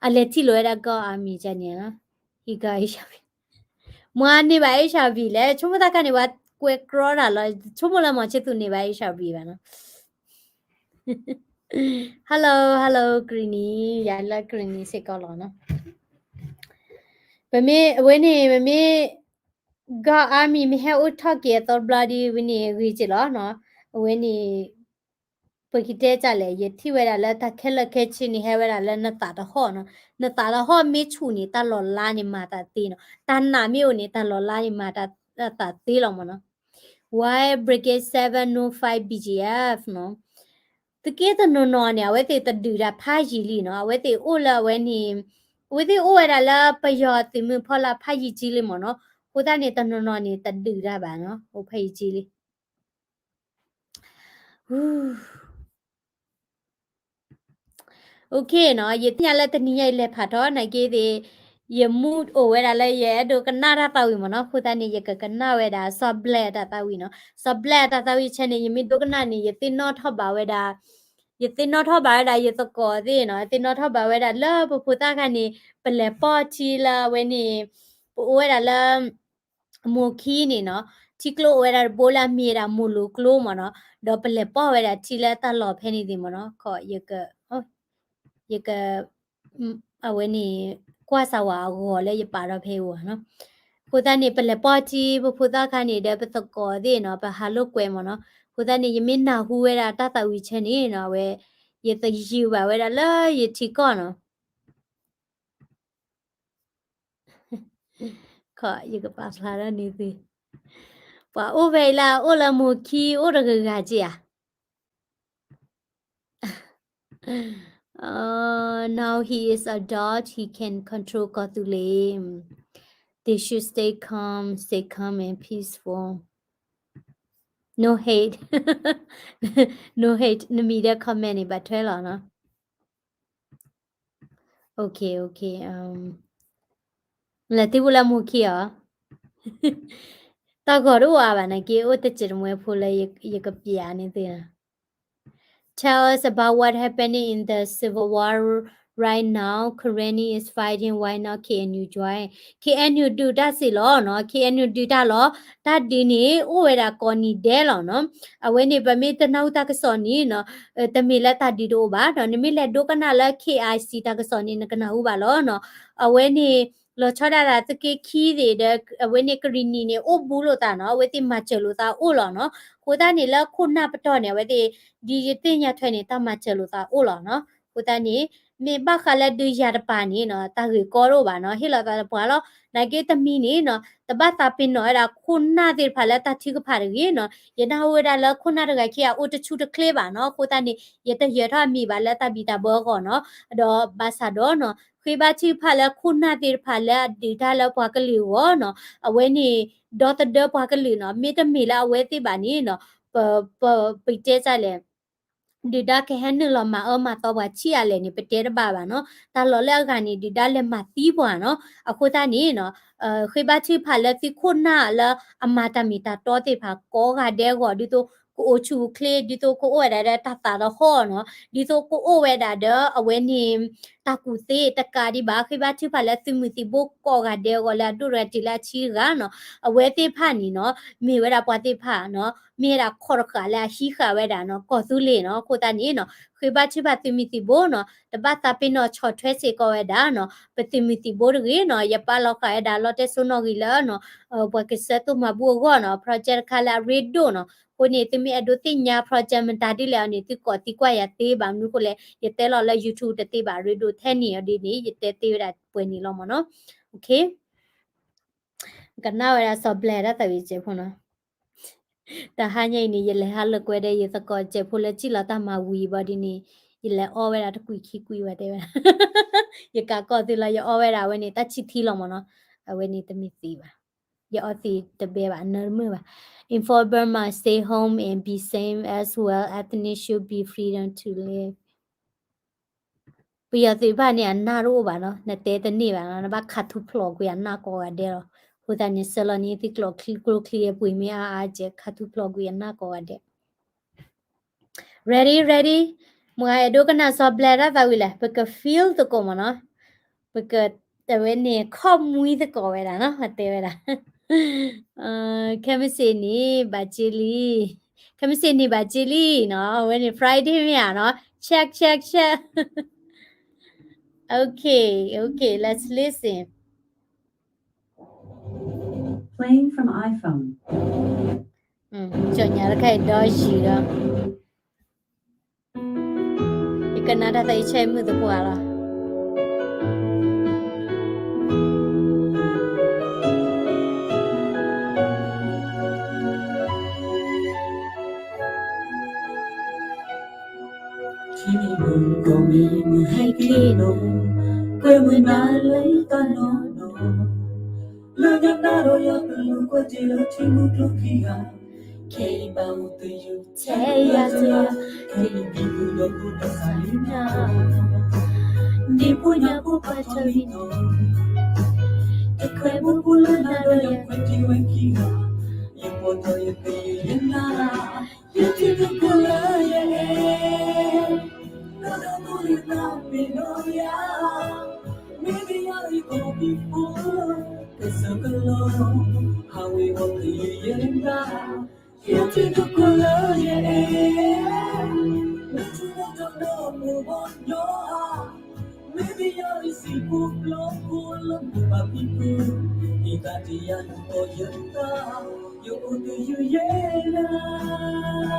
အလဲၤထံၣ်လိာ်ဝဲဒၣ် God Army ကန့ၣ်လီၤ he got H I V မ့ၢ်န့ၢ်ဘၣ် H I V လဲၣ် ဆိကမိၣ်တၢ်ခါန့ၣ် ပှၤကွဲးကြီတၢ်လီၤ ဆိကမိၣ်လၢမီၤဆ့သူးန့ၢ်ဘၣ် H I V ဘၣ်နီၤ Hello hello Greenie ယၤလၢ Greenie စ့ၢ်ကီးလီၤနီၤ ပမ့ၢ်အဝဲန့ၣ် ပမ့ၢ် God Army မ့ၢ်ဟဲအိၣ်ထီၣ်က့ၤအသီတဘျီဒီး ဝဲန့ၣ်ဂ့ၤက့ၤလီၤနီၤ အဝဲန့ၣ် ပကတဲတၢ်လဲၣ် ယထံၣ်ဝဲဒၣ်လၢတၢ်ခဲလၢာ်ခဲဆ့န့ၣ် ဟဲဝဲဒၣ်လၢနသးတဟီၣ်နီၤ နသးတဟီၣ်မ့ၢ်ဆူၣ်န့ၣ် တၢ်လီၤလါန့ၣ်မၤသးသ့နီၤ တၢ်နာ်မ့ၢ်အိၣ်န့ၣ် တၢ်လီၤလါန့ၣ်မၤသးသ့လီၤမ့ၢ်နီၤ Why Brigade Seven no fight B G F နီၤ သုးက့တနီၤနီၤန့ၣ် အဝဲသ့ၣ်တဒုးဒၣ်ဖးယံာ်လံနီၤ အဝဲသ့ၣ်အိၣ်လၢအဝဲန့ၣ် အဝဲသ့ၣ်အိၣ်ဝဲဒၣ်လၢပယီၤသုးမုၢ်ဖီလာ်ဖးယံာ်ကံလံမ့ၢ်နီၤ အဃိသတးန့ၣ် တနီၤနီၤန့ၣ် တဒုးတၢ်ဘၣ်နီၤ, အိၣ်ဖဲအံၤက့လံ. OK နီၤ, ယသ့ၣ်ညါလၢတနံၤညါအံၤလဲၤဖးထီ နာ်က့သ့ၣ်, ယ mood အိၣ်ဝဲဒၣ်လၢယအဲၣ်ဒိးကနၣ်တၢ်သးဝံၣ်မ့ၢ်နီၤ, အဃိသတးန့ၣ် ယကကနၣ်ဝဲဒၣ် စီၤဘျဲၣ်တၢ်သးဝံၣ်နီၤ, စီၤဘျဲၣ်တၢ်သးဝံၣ်ဆဲန့ၣ် ယမ့ၢ်ဒိကနၣ်န့ၣ် ယသ့ၣ်နီၣ်ထီၣ်ဘၣ်ဝဲဒၣ်, ယသ့ၣ်နီၣ်ထီၣ်ဘၣ်ဝဲဒၣ်ယသကိးသ့ၣ်နီၤ, ယသ့ၣ်နီၣ်ထီၣ်ဘၣ်ဝဲဒၣ်လၢပဖိသၣ်ခါန့ၣ် ပလဲၤပီၢ်ထံလၢအဝဲန့ၣ်, ပအိၣ်ဝဲဒၣ်လၢ မိၢ်ခံန့ၣ်နီၤ, ထံကျိအိၣ်ဝဲဒၣ်တဘိလၢအမ့ၢ်ဝဲဒၣ်မိၢ်လိၤကျိမ့ၢ်နီၤ, ဒီးပလဲၤပီၢ်ဝဲဒၣ်ထံလၢတၢ်လီၢ်ဖဲန့ၣ်သ့ၣ်မ့ၢ်နီၤ, ခီ, ယက, ယက, အဝဲန့ၣ် ကွၢ်စၢ်ဝဲအဂီၤလၢယပာ်ထီၣ်ဖဲအံၤနီၤ, အဃိသတးန့ၣ် ပလဲၤပီၢ်ထံ ပဖိသၣ်ခါန့ၣ်ဒီးပသကိးသ့ၣ်နီၤ, ပဟးလိာ်ကွဲမ့ၢ်နီၤ, အဃိသတးန့ၣ် ယမ့ၢ်နၢ်ဟူဝဲဒၣ်တၢ်သးဝံၣ်ဆဲန့ၣ်နီၤ, အဝဲ, ယသယုၢ်ဘၣ်ဝဲဒၣ်လၢယထံကီၢ်နီၤ ခီ, ယကပာ်ဖျါထီၣ်န့ၢ်သု, ပှၤအိၣ်ဖဲအံၤလၢအအိၣ်လၢမိၢ်ခံအိၣ်တဂၤဂၤက့ဧါ. Uh, now he is adult, he can control ကီၢ်သူလ့ၤ, they should stay calm, stay calm and peaceful, no hate, no hate, နမံၤဒီး comment န့ၣ် ဘၣ်ထွဲလီၤနီၤ. Okay, okay, လဲၤသံပူၤလၢမိၢ်ခံအီၤ, တၢ်ဂီၤတအိၣ်အါဘၣ်နာ်က့ အိၣ်တစဲးတမှဲဖိလၢယကပျးန့ၢ်သုနီၤ. Tell us about what happening in the civil war right now. Karenni is fighting, why not K N U join? K N U ဒုးတၢ်စ့ၢ်လီၤနီၤ, K N U ဒုးတၢ်လီၤ, တၢ်ဒုးန့ၣ် အိၣ်ဝဲဒၣ်ကိးနံၤဒဲးလီၤနီၤ. အဝဲန့ၣ် ပမ့ၢ်တနၢ်ဟူတၢ်ကစီၣ်န့ၣ်နီၤ, တမ့ၢ်လၢတၢ်ဒုးတအိၣ်ဘၣ်နီၤ, နမ့ၢ်လဲၤဒိကနၣ်လၢ K I C တၢ်ကစီၣ်န့ၣ် နကနၢ်ဟူဘၣ်လီၤနီၤ. အဝဲန့ၣ် လီၤဆီဒၣ်တၢ်သုးက့ခံသ့ၣ်ဒီး အဝဲန့ၣ်ကရံၣ်နံၣ်န့ၣ် အိၣ်ဘူးလိာ်သးနီၤ, အဝဲသ့ၣ်မၤစၢၤလိာ်သးအိၣ်လီၤနီၤ. အဃိသတးန့ၣ် လၢခိၣ်နၢ်ပတီၢ်န့ၣ် အဝဲသ့ၣ် ဒ်ယသ့ၣ်ညါထွဲန့ၣ် တၢ်မၤစၢၤလိာ်သးအိၣ်လီၤနီၤ. အဃိသတးန့ၣ် မ့ၢ်ဘၣ်ဃးလၢဒုးယၤတပၤန့ၣ်နီၤ, တၢ်ဂ့ၢ်ကီတအိၣ်ဘၣ်နီၤ, ဟ့ၣ်လီၤသးတပှၤလီၤ. နာ်က့တမံၤန့ၣ်နီၤ, တဘၣ်သးပ့ၤနီၣ်ဝဲဒၣ်ခိၣ်နၢ်သ့ၣ်တဖၣ်လၢတၢ်ထုကဖၣ်တဂ့ၤနီၤ. ယနၢ်ဟူဝဲဒၣ်လၢခိၣ်နၢ်တဂၤခံဂၤအိၣ်တဆူၣ်တချ့ဘၣ်နီၤ. အဃိသတးန့ၣ် ယတယၢၤထီၣ်အမံၤဘၣ်လၢတၢ်ဘံၣ်တၢ်ဘၢအဂီၢ်နီၤ. ဒီးဘၣ်ဆၣ်ဒီးနီၤ, ဃ့ဘါထုကဖၣ်လၢခိၣ်နၢ်သ့ၣ်တဖၣ်လၢအဒုးတၢ်လၢပှၤကလုာ်အဂီၢ်နီၤ, အဝဲန့ၣ် ဒီသဒၢပှၤကလုာ်နီၤ, မ့တမ့ၢ်လၢအဝဲသ့ၣ်ဘၣ်န့ၣ်နီၤ, ပ, ပ, ပတဲတၢ်လဲၣ်, ဒုၣ်ဒါကဟဲနုာ်လီၤမၤအၢမၤသီပှၤဆံးအါလဲၣ်န့ၣ် ပတဲတဘၣ်ဘၣ်နီၤ. တၢ်လီၢ်လၢအဂၤန့ၣ် ဒုၣ်ဒါလဲၤမၤသံပှၤနီၤ. အဃိသတးန့ၣ်နီၤ, ဃ့ဘါထုကဖၣ်လၢသုခိၣ်နၢ်လၢအမၤတၢ်မ့ၢ်တၢ်တီသ့ၣ်တဖၣ်ကိးဂၤဒဲးအဂီၢ်, ဒ်သိးကအိၣ်ဆူၣ်အိၣ်ချ့, ဒ်သိးကအိၣ်ဝဲဒၣ်ဒီးတၢ်သးဒီးဟီၣ်နီၤ, ဒ်သိးကအိၣ်ဝဲဒၣ်ဒီးအဝဲန့ၣ် တၢ်ကူၣ်သ့တကးဒံးဘၣ်. ဃ့ဘါထုကဖၣ်လၢသုးမုၢ်သံၣ်ဘိကိးဂၤဒဲးအဂီၢ်လၢအဒိၣ်တဂၤတုၤလၢအဆံတဂၤနီၤ. အဝဲသ့ၣ်တဖၣ်န့ၣ်နီၤ, မ့ၢ်ဝဲဒၣ်ပှၤသ့ၣ်တဖၣ်နီၤ, မ့ၢ်ဝဲဒၣ်ခီၣ်တဃာ်လၢအဟံးဃာ်ဝဲဒၣ်နီၤ, ကီၢ်သူလ့ၤနီၤ. အဃိသတးန့ၣ်နီၤ, ဃ့ဘါထုကဖၣ်သုးမုၢ်သံၣ်ဘိနီၤ, တဘၣ်သးပ့ၤနီၣ်ဆီၣ်ထွဲစ့ၢ်ကီးဝဲဒၣ်နီၤ, ပသုးမုၢ်သံၣ်ဘိတဂ့ၤနီၤ. ယပာ်လီၤဃာ်ဝဲဒၣ်လီတဲစိနီၣ်ဂံၢ်လၢနီၤ, ပှၤကစၢၢ်သိၣ်မၤဘူၣ်အဂီၢ်နီၤ, project တခါလၢအရ့ဒိၣ်နီၤ. အဃိန့ၣ် သုမ့ၢ်အဲၣ်ဒိးသ့ၣ်ညါ project မတၤဒ်လဲၣ်အီၤန့ၣ် သုကိးသံကွၢ်ယၤသ့ဘၣ်. မနုၤအဃိလဲၣ်, ယတဲလီၤလၢ YouTube တသ့ဘၣ်, ရ့ဒိၣ်ထဲန့ၣ်အီၤဒ်န့ၣ် ယတဲသ့ဝဲဒၣ်ပှဲၤန့ၣ်လီၤမ့ၢ်နီၤ. Okay, ကနၣ်ဝဲဒၣ်စီၤဘျဲၣ်တၢ်သးဝံၣ်စဲးဖိနီၤ. တဟါညါအံၤန့ၣ် ယလဲၤဟးလိာ်ကွဲဒီးယသကိးစဲးဖိလၢစံၣ်လီၤတၢ်မၤဝံၤဘၣ်ဒ်န့ၣ်, ယလဲၤအီၣ်ဝဲဒၣ်တကွံာ်ခံကွံာ်ဘၣ်တဲဝဲဒၣ်, ယကးကီၢ်သုလီၤ, ယအီၣ်ဝဲဒၣ်အဝဲန့ၣ် တၢ်ဆံၣ်ထံလီၤမ့ၢ်နီၤ. အဝဲန့ၣ်တမ့ၢ်သံဘၣ်, ယအီၣ်သံတဘဲဘၣ် နၢတမုာ်ဘၣ်. Inform Burma, stay home and be safe as well. Ethnic should be freedom to live. ပယီၤသုးတဖၣ်န့ၣ် အနၢ်တအိၣ်ဘၣ်နီၤ, နတဲတန့ၢ်ဘၣ်နီၤ, နဘၣ်ခးထူဖျိးကွံာ်အနၢ်ကိးဂၤဒဲးလီၤ. အဃိသတးန့ၣ် ဆှၢလီၤန့ၢ်သုကျိချံ, ကျိချံအပှ့ၤမ့ၢ်အါအါကဲး, ခးထူဖျိးကွံာ်အနၢ်ကိးဂၤဒဲး. Ready, ready. မ့ၢ်အဲၣ်ဒိးကနၣ်စီၤဘျဲၣ်တၢ်သးဝံၣ်လဲၣ်, ပက feel သကိးမ့ၢ်နီၤ, ပက အဝဲန့ၣ် ခီၣ်မှံသကိးဝဲဒၣ်နီၤ, တဲဝဲဒၣ်. ခဲမုၢ်ဆ့ၣ်န့ၣ် ဘၣ်က့လံ, ခဲမုၢ်ဆ့ၣ်န့ၣ်ဘၣ်က့လံနီၤ, အဝဲန့ၣ် Friday မ့ၢ်ဧါနီၤ, check check check. Okay, okay, let's listen. Playing from iPhone. ကၠီညါတခါအံၤဒီယံၤဒီး, ယကနၣ်တၢ်သးအံၤဆဲမုၢ်သပှၢ်လီၤ. ထံမုၢ်ကီၢ်မ့ၢ်မုၢ်ဟဲက့ၤနီၤ, ကွဲမုၢ်နၤလၢတၢ်နီၢ်နီၢ်, ညါနၤဒီးယၤပလူၤကွဲးတ့ၢ်လၢထံမုၢ်ကျိၤခံဂၤ, ခဲအံၤဘၣ်အိၣ်သယုၢ်ထဲယၤတဂၤ, ခဲအံၤဘံဘူဒီးကူဒီးစးလံနၤ, ဒ်ဖိညၣ်ဖိပာ်ထီၣ်လံနီၤ, တခွဲးဖိဖိလၢနၤဒီးယၤကွဲးတ့ၢ်ဝဲခံဂၤ, ယပိာ်ထီၣ်ယသယုၢ်ယဲနၤ, ယထံၣ်သကိးလၢယအဲၣ်, နၤဒီးသိလ့ၣ်သးပ့ၤနီၣ်ယၤ, မ့ၢ်ဒ်ယၤအံၤကိးဘံဘူ ကစၢၢ်ကလိၤ, ဟးဝ့ၤဝီၤသယုၢ်ယဲနၤ, ယထံၣ်သကိးလၢယအဲၣ်, နထူၣ်နတီၤဒီးမုၢ်ဘီယီၤ, မ့ၢ်ဒ်ယၤအံၤစံာ်ပူၤပျီပူၤလၢမုၢ်ဘၣ်ဖံဖု, ဒ်တၢ်တယၤလူၤအီၤယဲတၢ်, ယအိၣ်သယုၢ်ယဲနၤ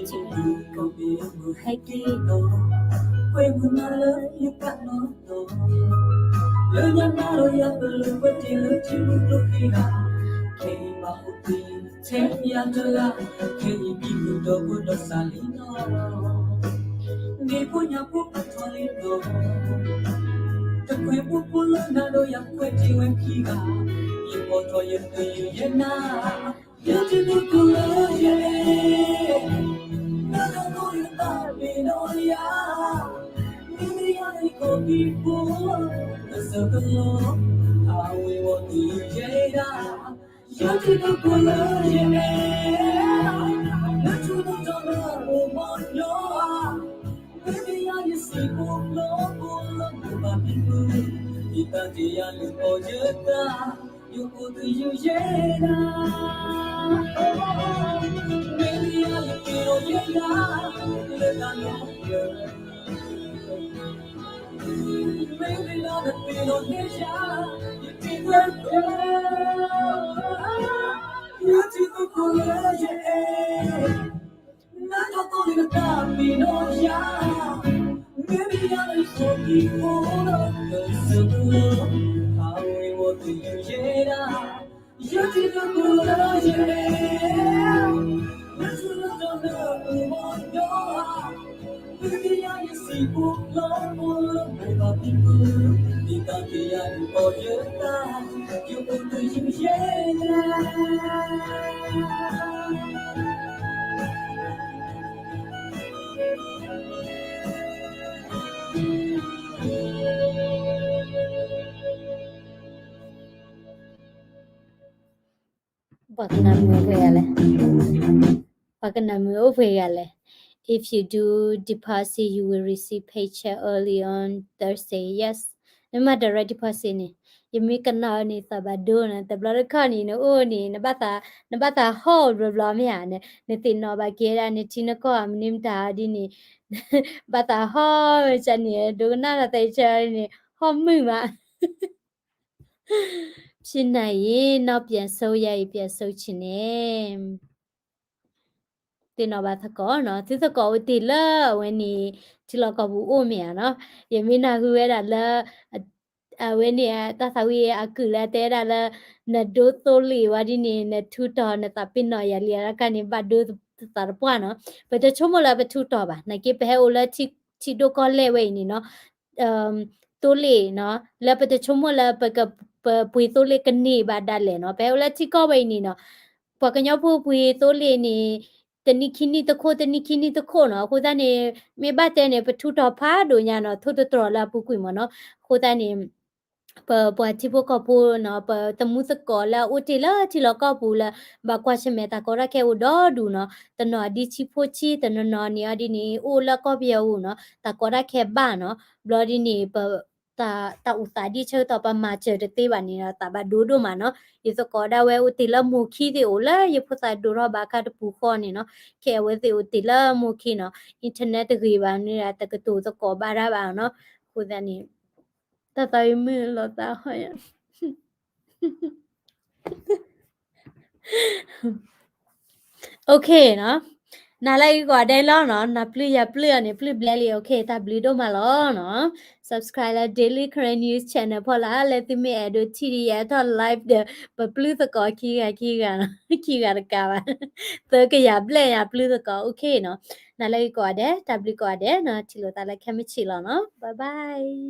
ထံမုၢ်ကီၢ်ပယီၤမုၢ်ဟဲက့ၤဒီး, ကွဲမုာ်နၤလၢယကးနီၢ်နီၢ်, လၢညါနၤဒီးယၤပလူၤကွဲးတ့ၢ်လၢထံမုၢ်ကျိၤခံဂၤ, ခဲအံၤဘၣ်အိၣ်သယုၢ်ထဲယၤတဂၤ, ခဲအံၤဘံဘူဒီးကူဒီးစးလံနီၤ, ဒ်ဖိညၣ်ဖိပာ်ထီၣ်လံနီၤ, တခွဲးဖိဖိလၢနၤဒီးယၤကွဲးတ့ၢ်ဝဲခံဂၤ, ယပိာ်ထီၣ်ယသယုၢ်ယဲနၤ, ယထံၣ်သကိးလၢယအဲၣ်, နၤဒီးသိလ့ၣ်သးပ့ၤနီၣ်ယၤ, မ့ၢ်ဒ်ယၤအံၤကိးဘံဘူ ကစၢၢ်ကလိၤ, ဟးဝ့ၤဝီၤသယုၢ်ယဲဒၣ်, ယထံၣ်သကိးလၢယအဲၣ်, နထူၣ်နတီၤဒီးမုၢ်ဘီယီၤ, မ့ၢ်ဒ်ယၤယစံာ်ပူၤပျီပူၤလၢမုၢ်ဘၣ်ဖံဖု, ဒ်တၢ်တယၤလူၤအီၤယဲတၢ်, ယအိၣ်သယုၢ်ယဲနၤ, မ့ၢ်ဒ်ယၤယက့ၤဒီးယဲနၤ, လၢတၢ်လီၤ, မ့ၢ်ဒ်ယၤနက့ၤဒီးယဲယၤ, ယထံၣ်သကိး, ယထံၣ်သကိးလၢယအဲၣ်, နၤဒီးသိလ့ၣ်သးပ့ၤနီၣ်ယၤ, မ့ၢ်ဒ်ယၤအံၤကိးဘံဘူ ကစၢၢ်ကလိၤ, ဟးဝ့ၤဝီၤသယုၢ်ယဲဒၣ်, ယထံၣ်သကိးလၢယအဲၣ်, နထူၣ်နတီၤဒီးမုၢ်ဘီယီၤ, မ့ၢ်ဒ်ယၤယစံာ်ပူၤပျီပူၤလၢမုၢ်ဘၣ်ဖံဖု, ဒ်တၢ်တယၤလူၤအီၤယဲတၢ်, ယအိၣ်သယုၢ်ယဲနၤ ပှၤကနၣ်မုာ်အိၣ်ပှဲၤဂၤလဲၣ်, ပှၤကနၣ်မုာ်အိၣ်ပှဲၤဂၤလဲၣ်. If you do deposit, you will receive paycheck early on Thursday. Yes. နမ့ၢ်မၤ direct deposit န့ၣ်, ယမ့ၢ်ကနၣ်အီၤန့ၣ် သးဘၣ်ဒိနၤ, တဘျီတခီၣ်န့ၣ် နအိၣ်န့ၣ် နဘၣ်သး, နဘၣ်သးဟီၣ်ဘျီဘျီမ့ၢ်ဧါ, နသ့ၣ်နီၣ်ဘၣ်က့ၤဒၣ် နထံနကီၢ်ဧါ မနုၤမတၤဒ်န့ၣ်, ဘၣ်သးဟီၣ်ဝဲန့ၣ်, ဒိကနၣ်ဒီးသးအံၤန့ၣ် ဟီၣ်မုာ်မး. ဖြစ်နိုင်ရင် နောက်ပြန်ဆုတ်ရရင် ပြန်ဆုတ်ချင်တယ်. သ့ၣ်နီၣ်ဘၣ်သကိးနီၤ, သုသကိးအိၣ်တ့ၢ်လၢအဝဲန့ၣ် ထံလီၢ်ကီၢ်ပူၤအိၣ်မ့ၢ်ဧါနီၤ, ယမ့ၢ်နၢ်ဟူဝဲဒၣ်လၢ အဝဲန့ၣ် တၢ်သးဝံၣ်အကုၢ်လၢတဲဝဲဒၣ်လၢ နဒိသိလ့ၣ်ဝဲဒ်န့ၣ် နထူးတီၤနသးပ့ၤနီၣ်ယၤလံအခါန့ၣ် ဘၣ်ဒိသးတပှၢ်နီၤ, ပတဆိကမိၣ်လၢပထူးတီၤဘၣ်, နာ်က့ပဟဲအိၣ်လၢထံဒိၣ်ကီၢ်လဲၢ်ဝဲအံၤန့ၣ်နီၤ, သိလ့ၣ်နီၤ, လၢပတဆိကမိၣ်လၢပက, ပပှ့ၤသိလ့ၣ်ကန့ၢ်ဘၣ်ဒၣ်လဲာ်နီၤ, ပဟဲအိၣ်လၢထံကီၢ်ဝဲအံၤန့ၣ်နီၤ, ပှၤကညီဖိပှ့ၤသိလ့ၣ်န့ၣ် တနံၣ်ခံနံၣ်တခိၣ် တနံၣ်ခံနံၣ်တခိၣ်နီၤ, အဃိသတးန့ၣ် မ့ၢ်ဘၣ်တဲန့ၣ် ပထူးတီၤဖးဒိၣ်ညါနီၤ, ထိၣ်သတြီၤလၢအပူၤကွံာ်မ့ၢ်နီၤ, အဃိသတးန့ၣ် ပပှၤထံဖိကီၢ်ဖိနီၤ, ပသမူသကိးလၢအအိၣ်တ့ၢ်လၢထံလီၢ်ကီၢ်ပူၤလၢ ဘၣ်ကွၢ်ဆၢၣ်မဲာ်တၢ်ကီတၢ်ခဲအိၣ်ဒီဒူၣ်နီၤ, တနီၤဒ်ဆံးဖိဆံး တနီၤနီၤန့ၣ်အီၤဒ်န့ၣ် အိၣ်လၢကီၢ်ပယီၤပူၤနီၤ, တၢ်ကီတၢ်ခဲဘၣ်နီၤ, ဘျီဒ်န့ၣ် ပ တၢ်အိၣ်သးဒ်ဆၢကတီၢ်ပမၤစၢၤတသ့ဘၣ်န့ၣ်ဒီး သးဘၣ်ဒိဒိၣ်မးနီၤ, ယသကိးဒၣ်ဝဲအိၣ်တ့ၢ်လၢမိၢ်ခံသ့ၣ်အိၣ်လၢယဖိသၣ်ဒိၣ်ထီၣ်ဘၣ်အခါတပူၤဃီန့ၣ်နီၤ, ခဲအဝဲသ့ၣ်အိၣ်တ့ၢ်လၢမိၢ်ခံနီၤ, internet တဂ့ၤဘၣ်န့ၣ်ဒီး တကတိၤသကိးဘၣ်တၢ်ဘၣ်နီၤ, အဃိသတးန့ၣ် တၢ်သးဝံၣ်မုာ်လီၤသးဟီၣ်ယၤ OK နီၤ, နၤလၢအဂ့ၤကိးဂၤဒဲးလီၤနီၤ, နၤပျုၢ်ယၤပျုၢ်အီၤန့ၣ် ပျုၢ်ဘျဲလံ. OK တၢ်ဘျုးဒိၣ်မးလီၤနီၤ. Subscribe လၢ Daily Karen News Channel ဖီလာ်, လၢသုမ့ၢ်အဲၣ်ဒိးထံၣ်ဒံးယဲထီၣ် live ဒီး ပပျုၢ်သကိးခံဂၤခံဂၤနီၤ, ခံဂၤတကးဘၣ်, သၢကယၤဘျဲၣ်ယၤပျုၢ်သကိး. OK နီၤ, နၤလၢအဂ့ၤကိးဂၤဒဲး, တၢ်ဘျုးကိးဂၤဒဲးနီၤ, ထံၣ်လိာ်သးလၢခဲမုၢ်ဆ့ၣ်လီၤနီၤ. Bye bye.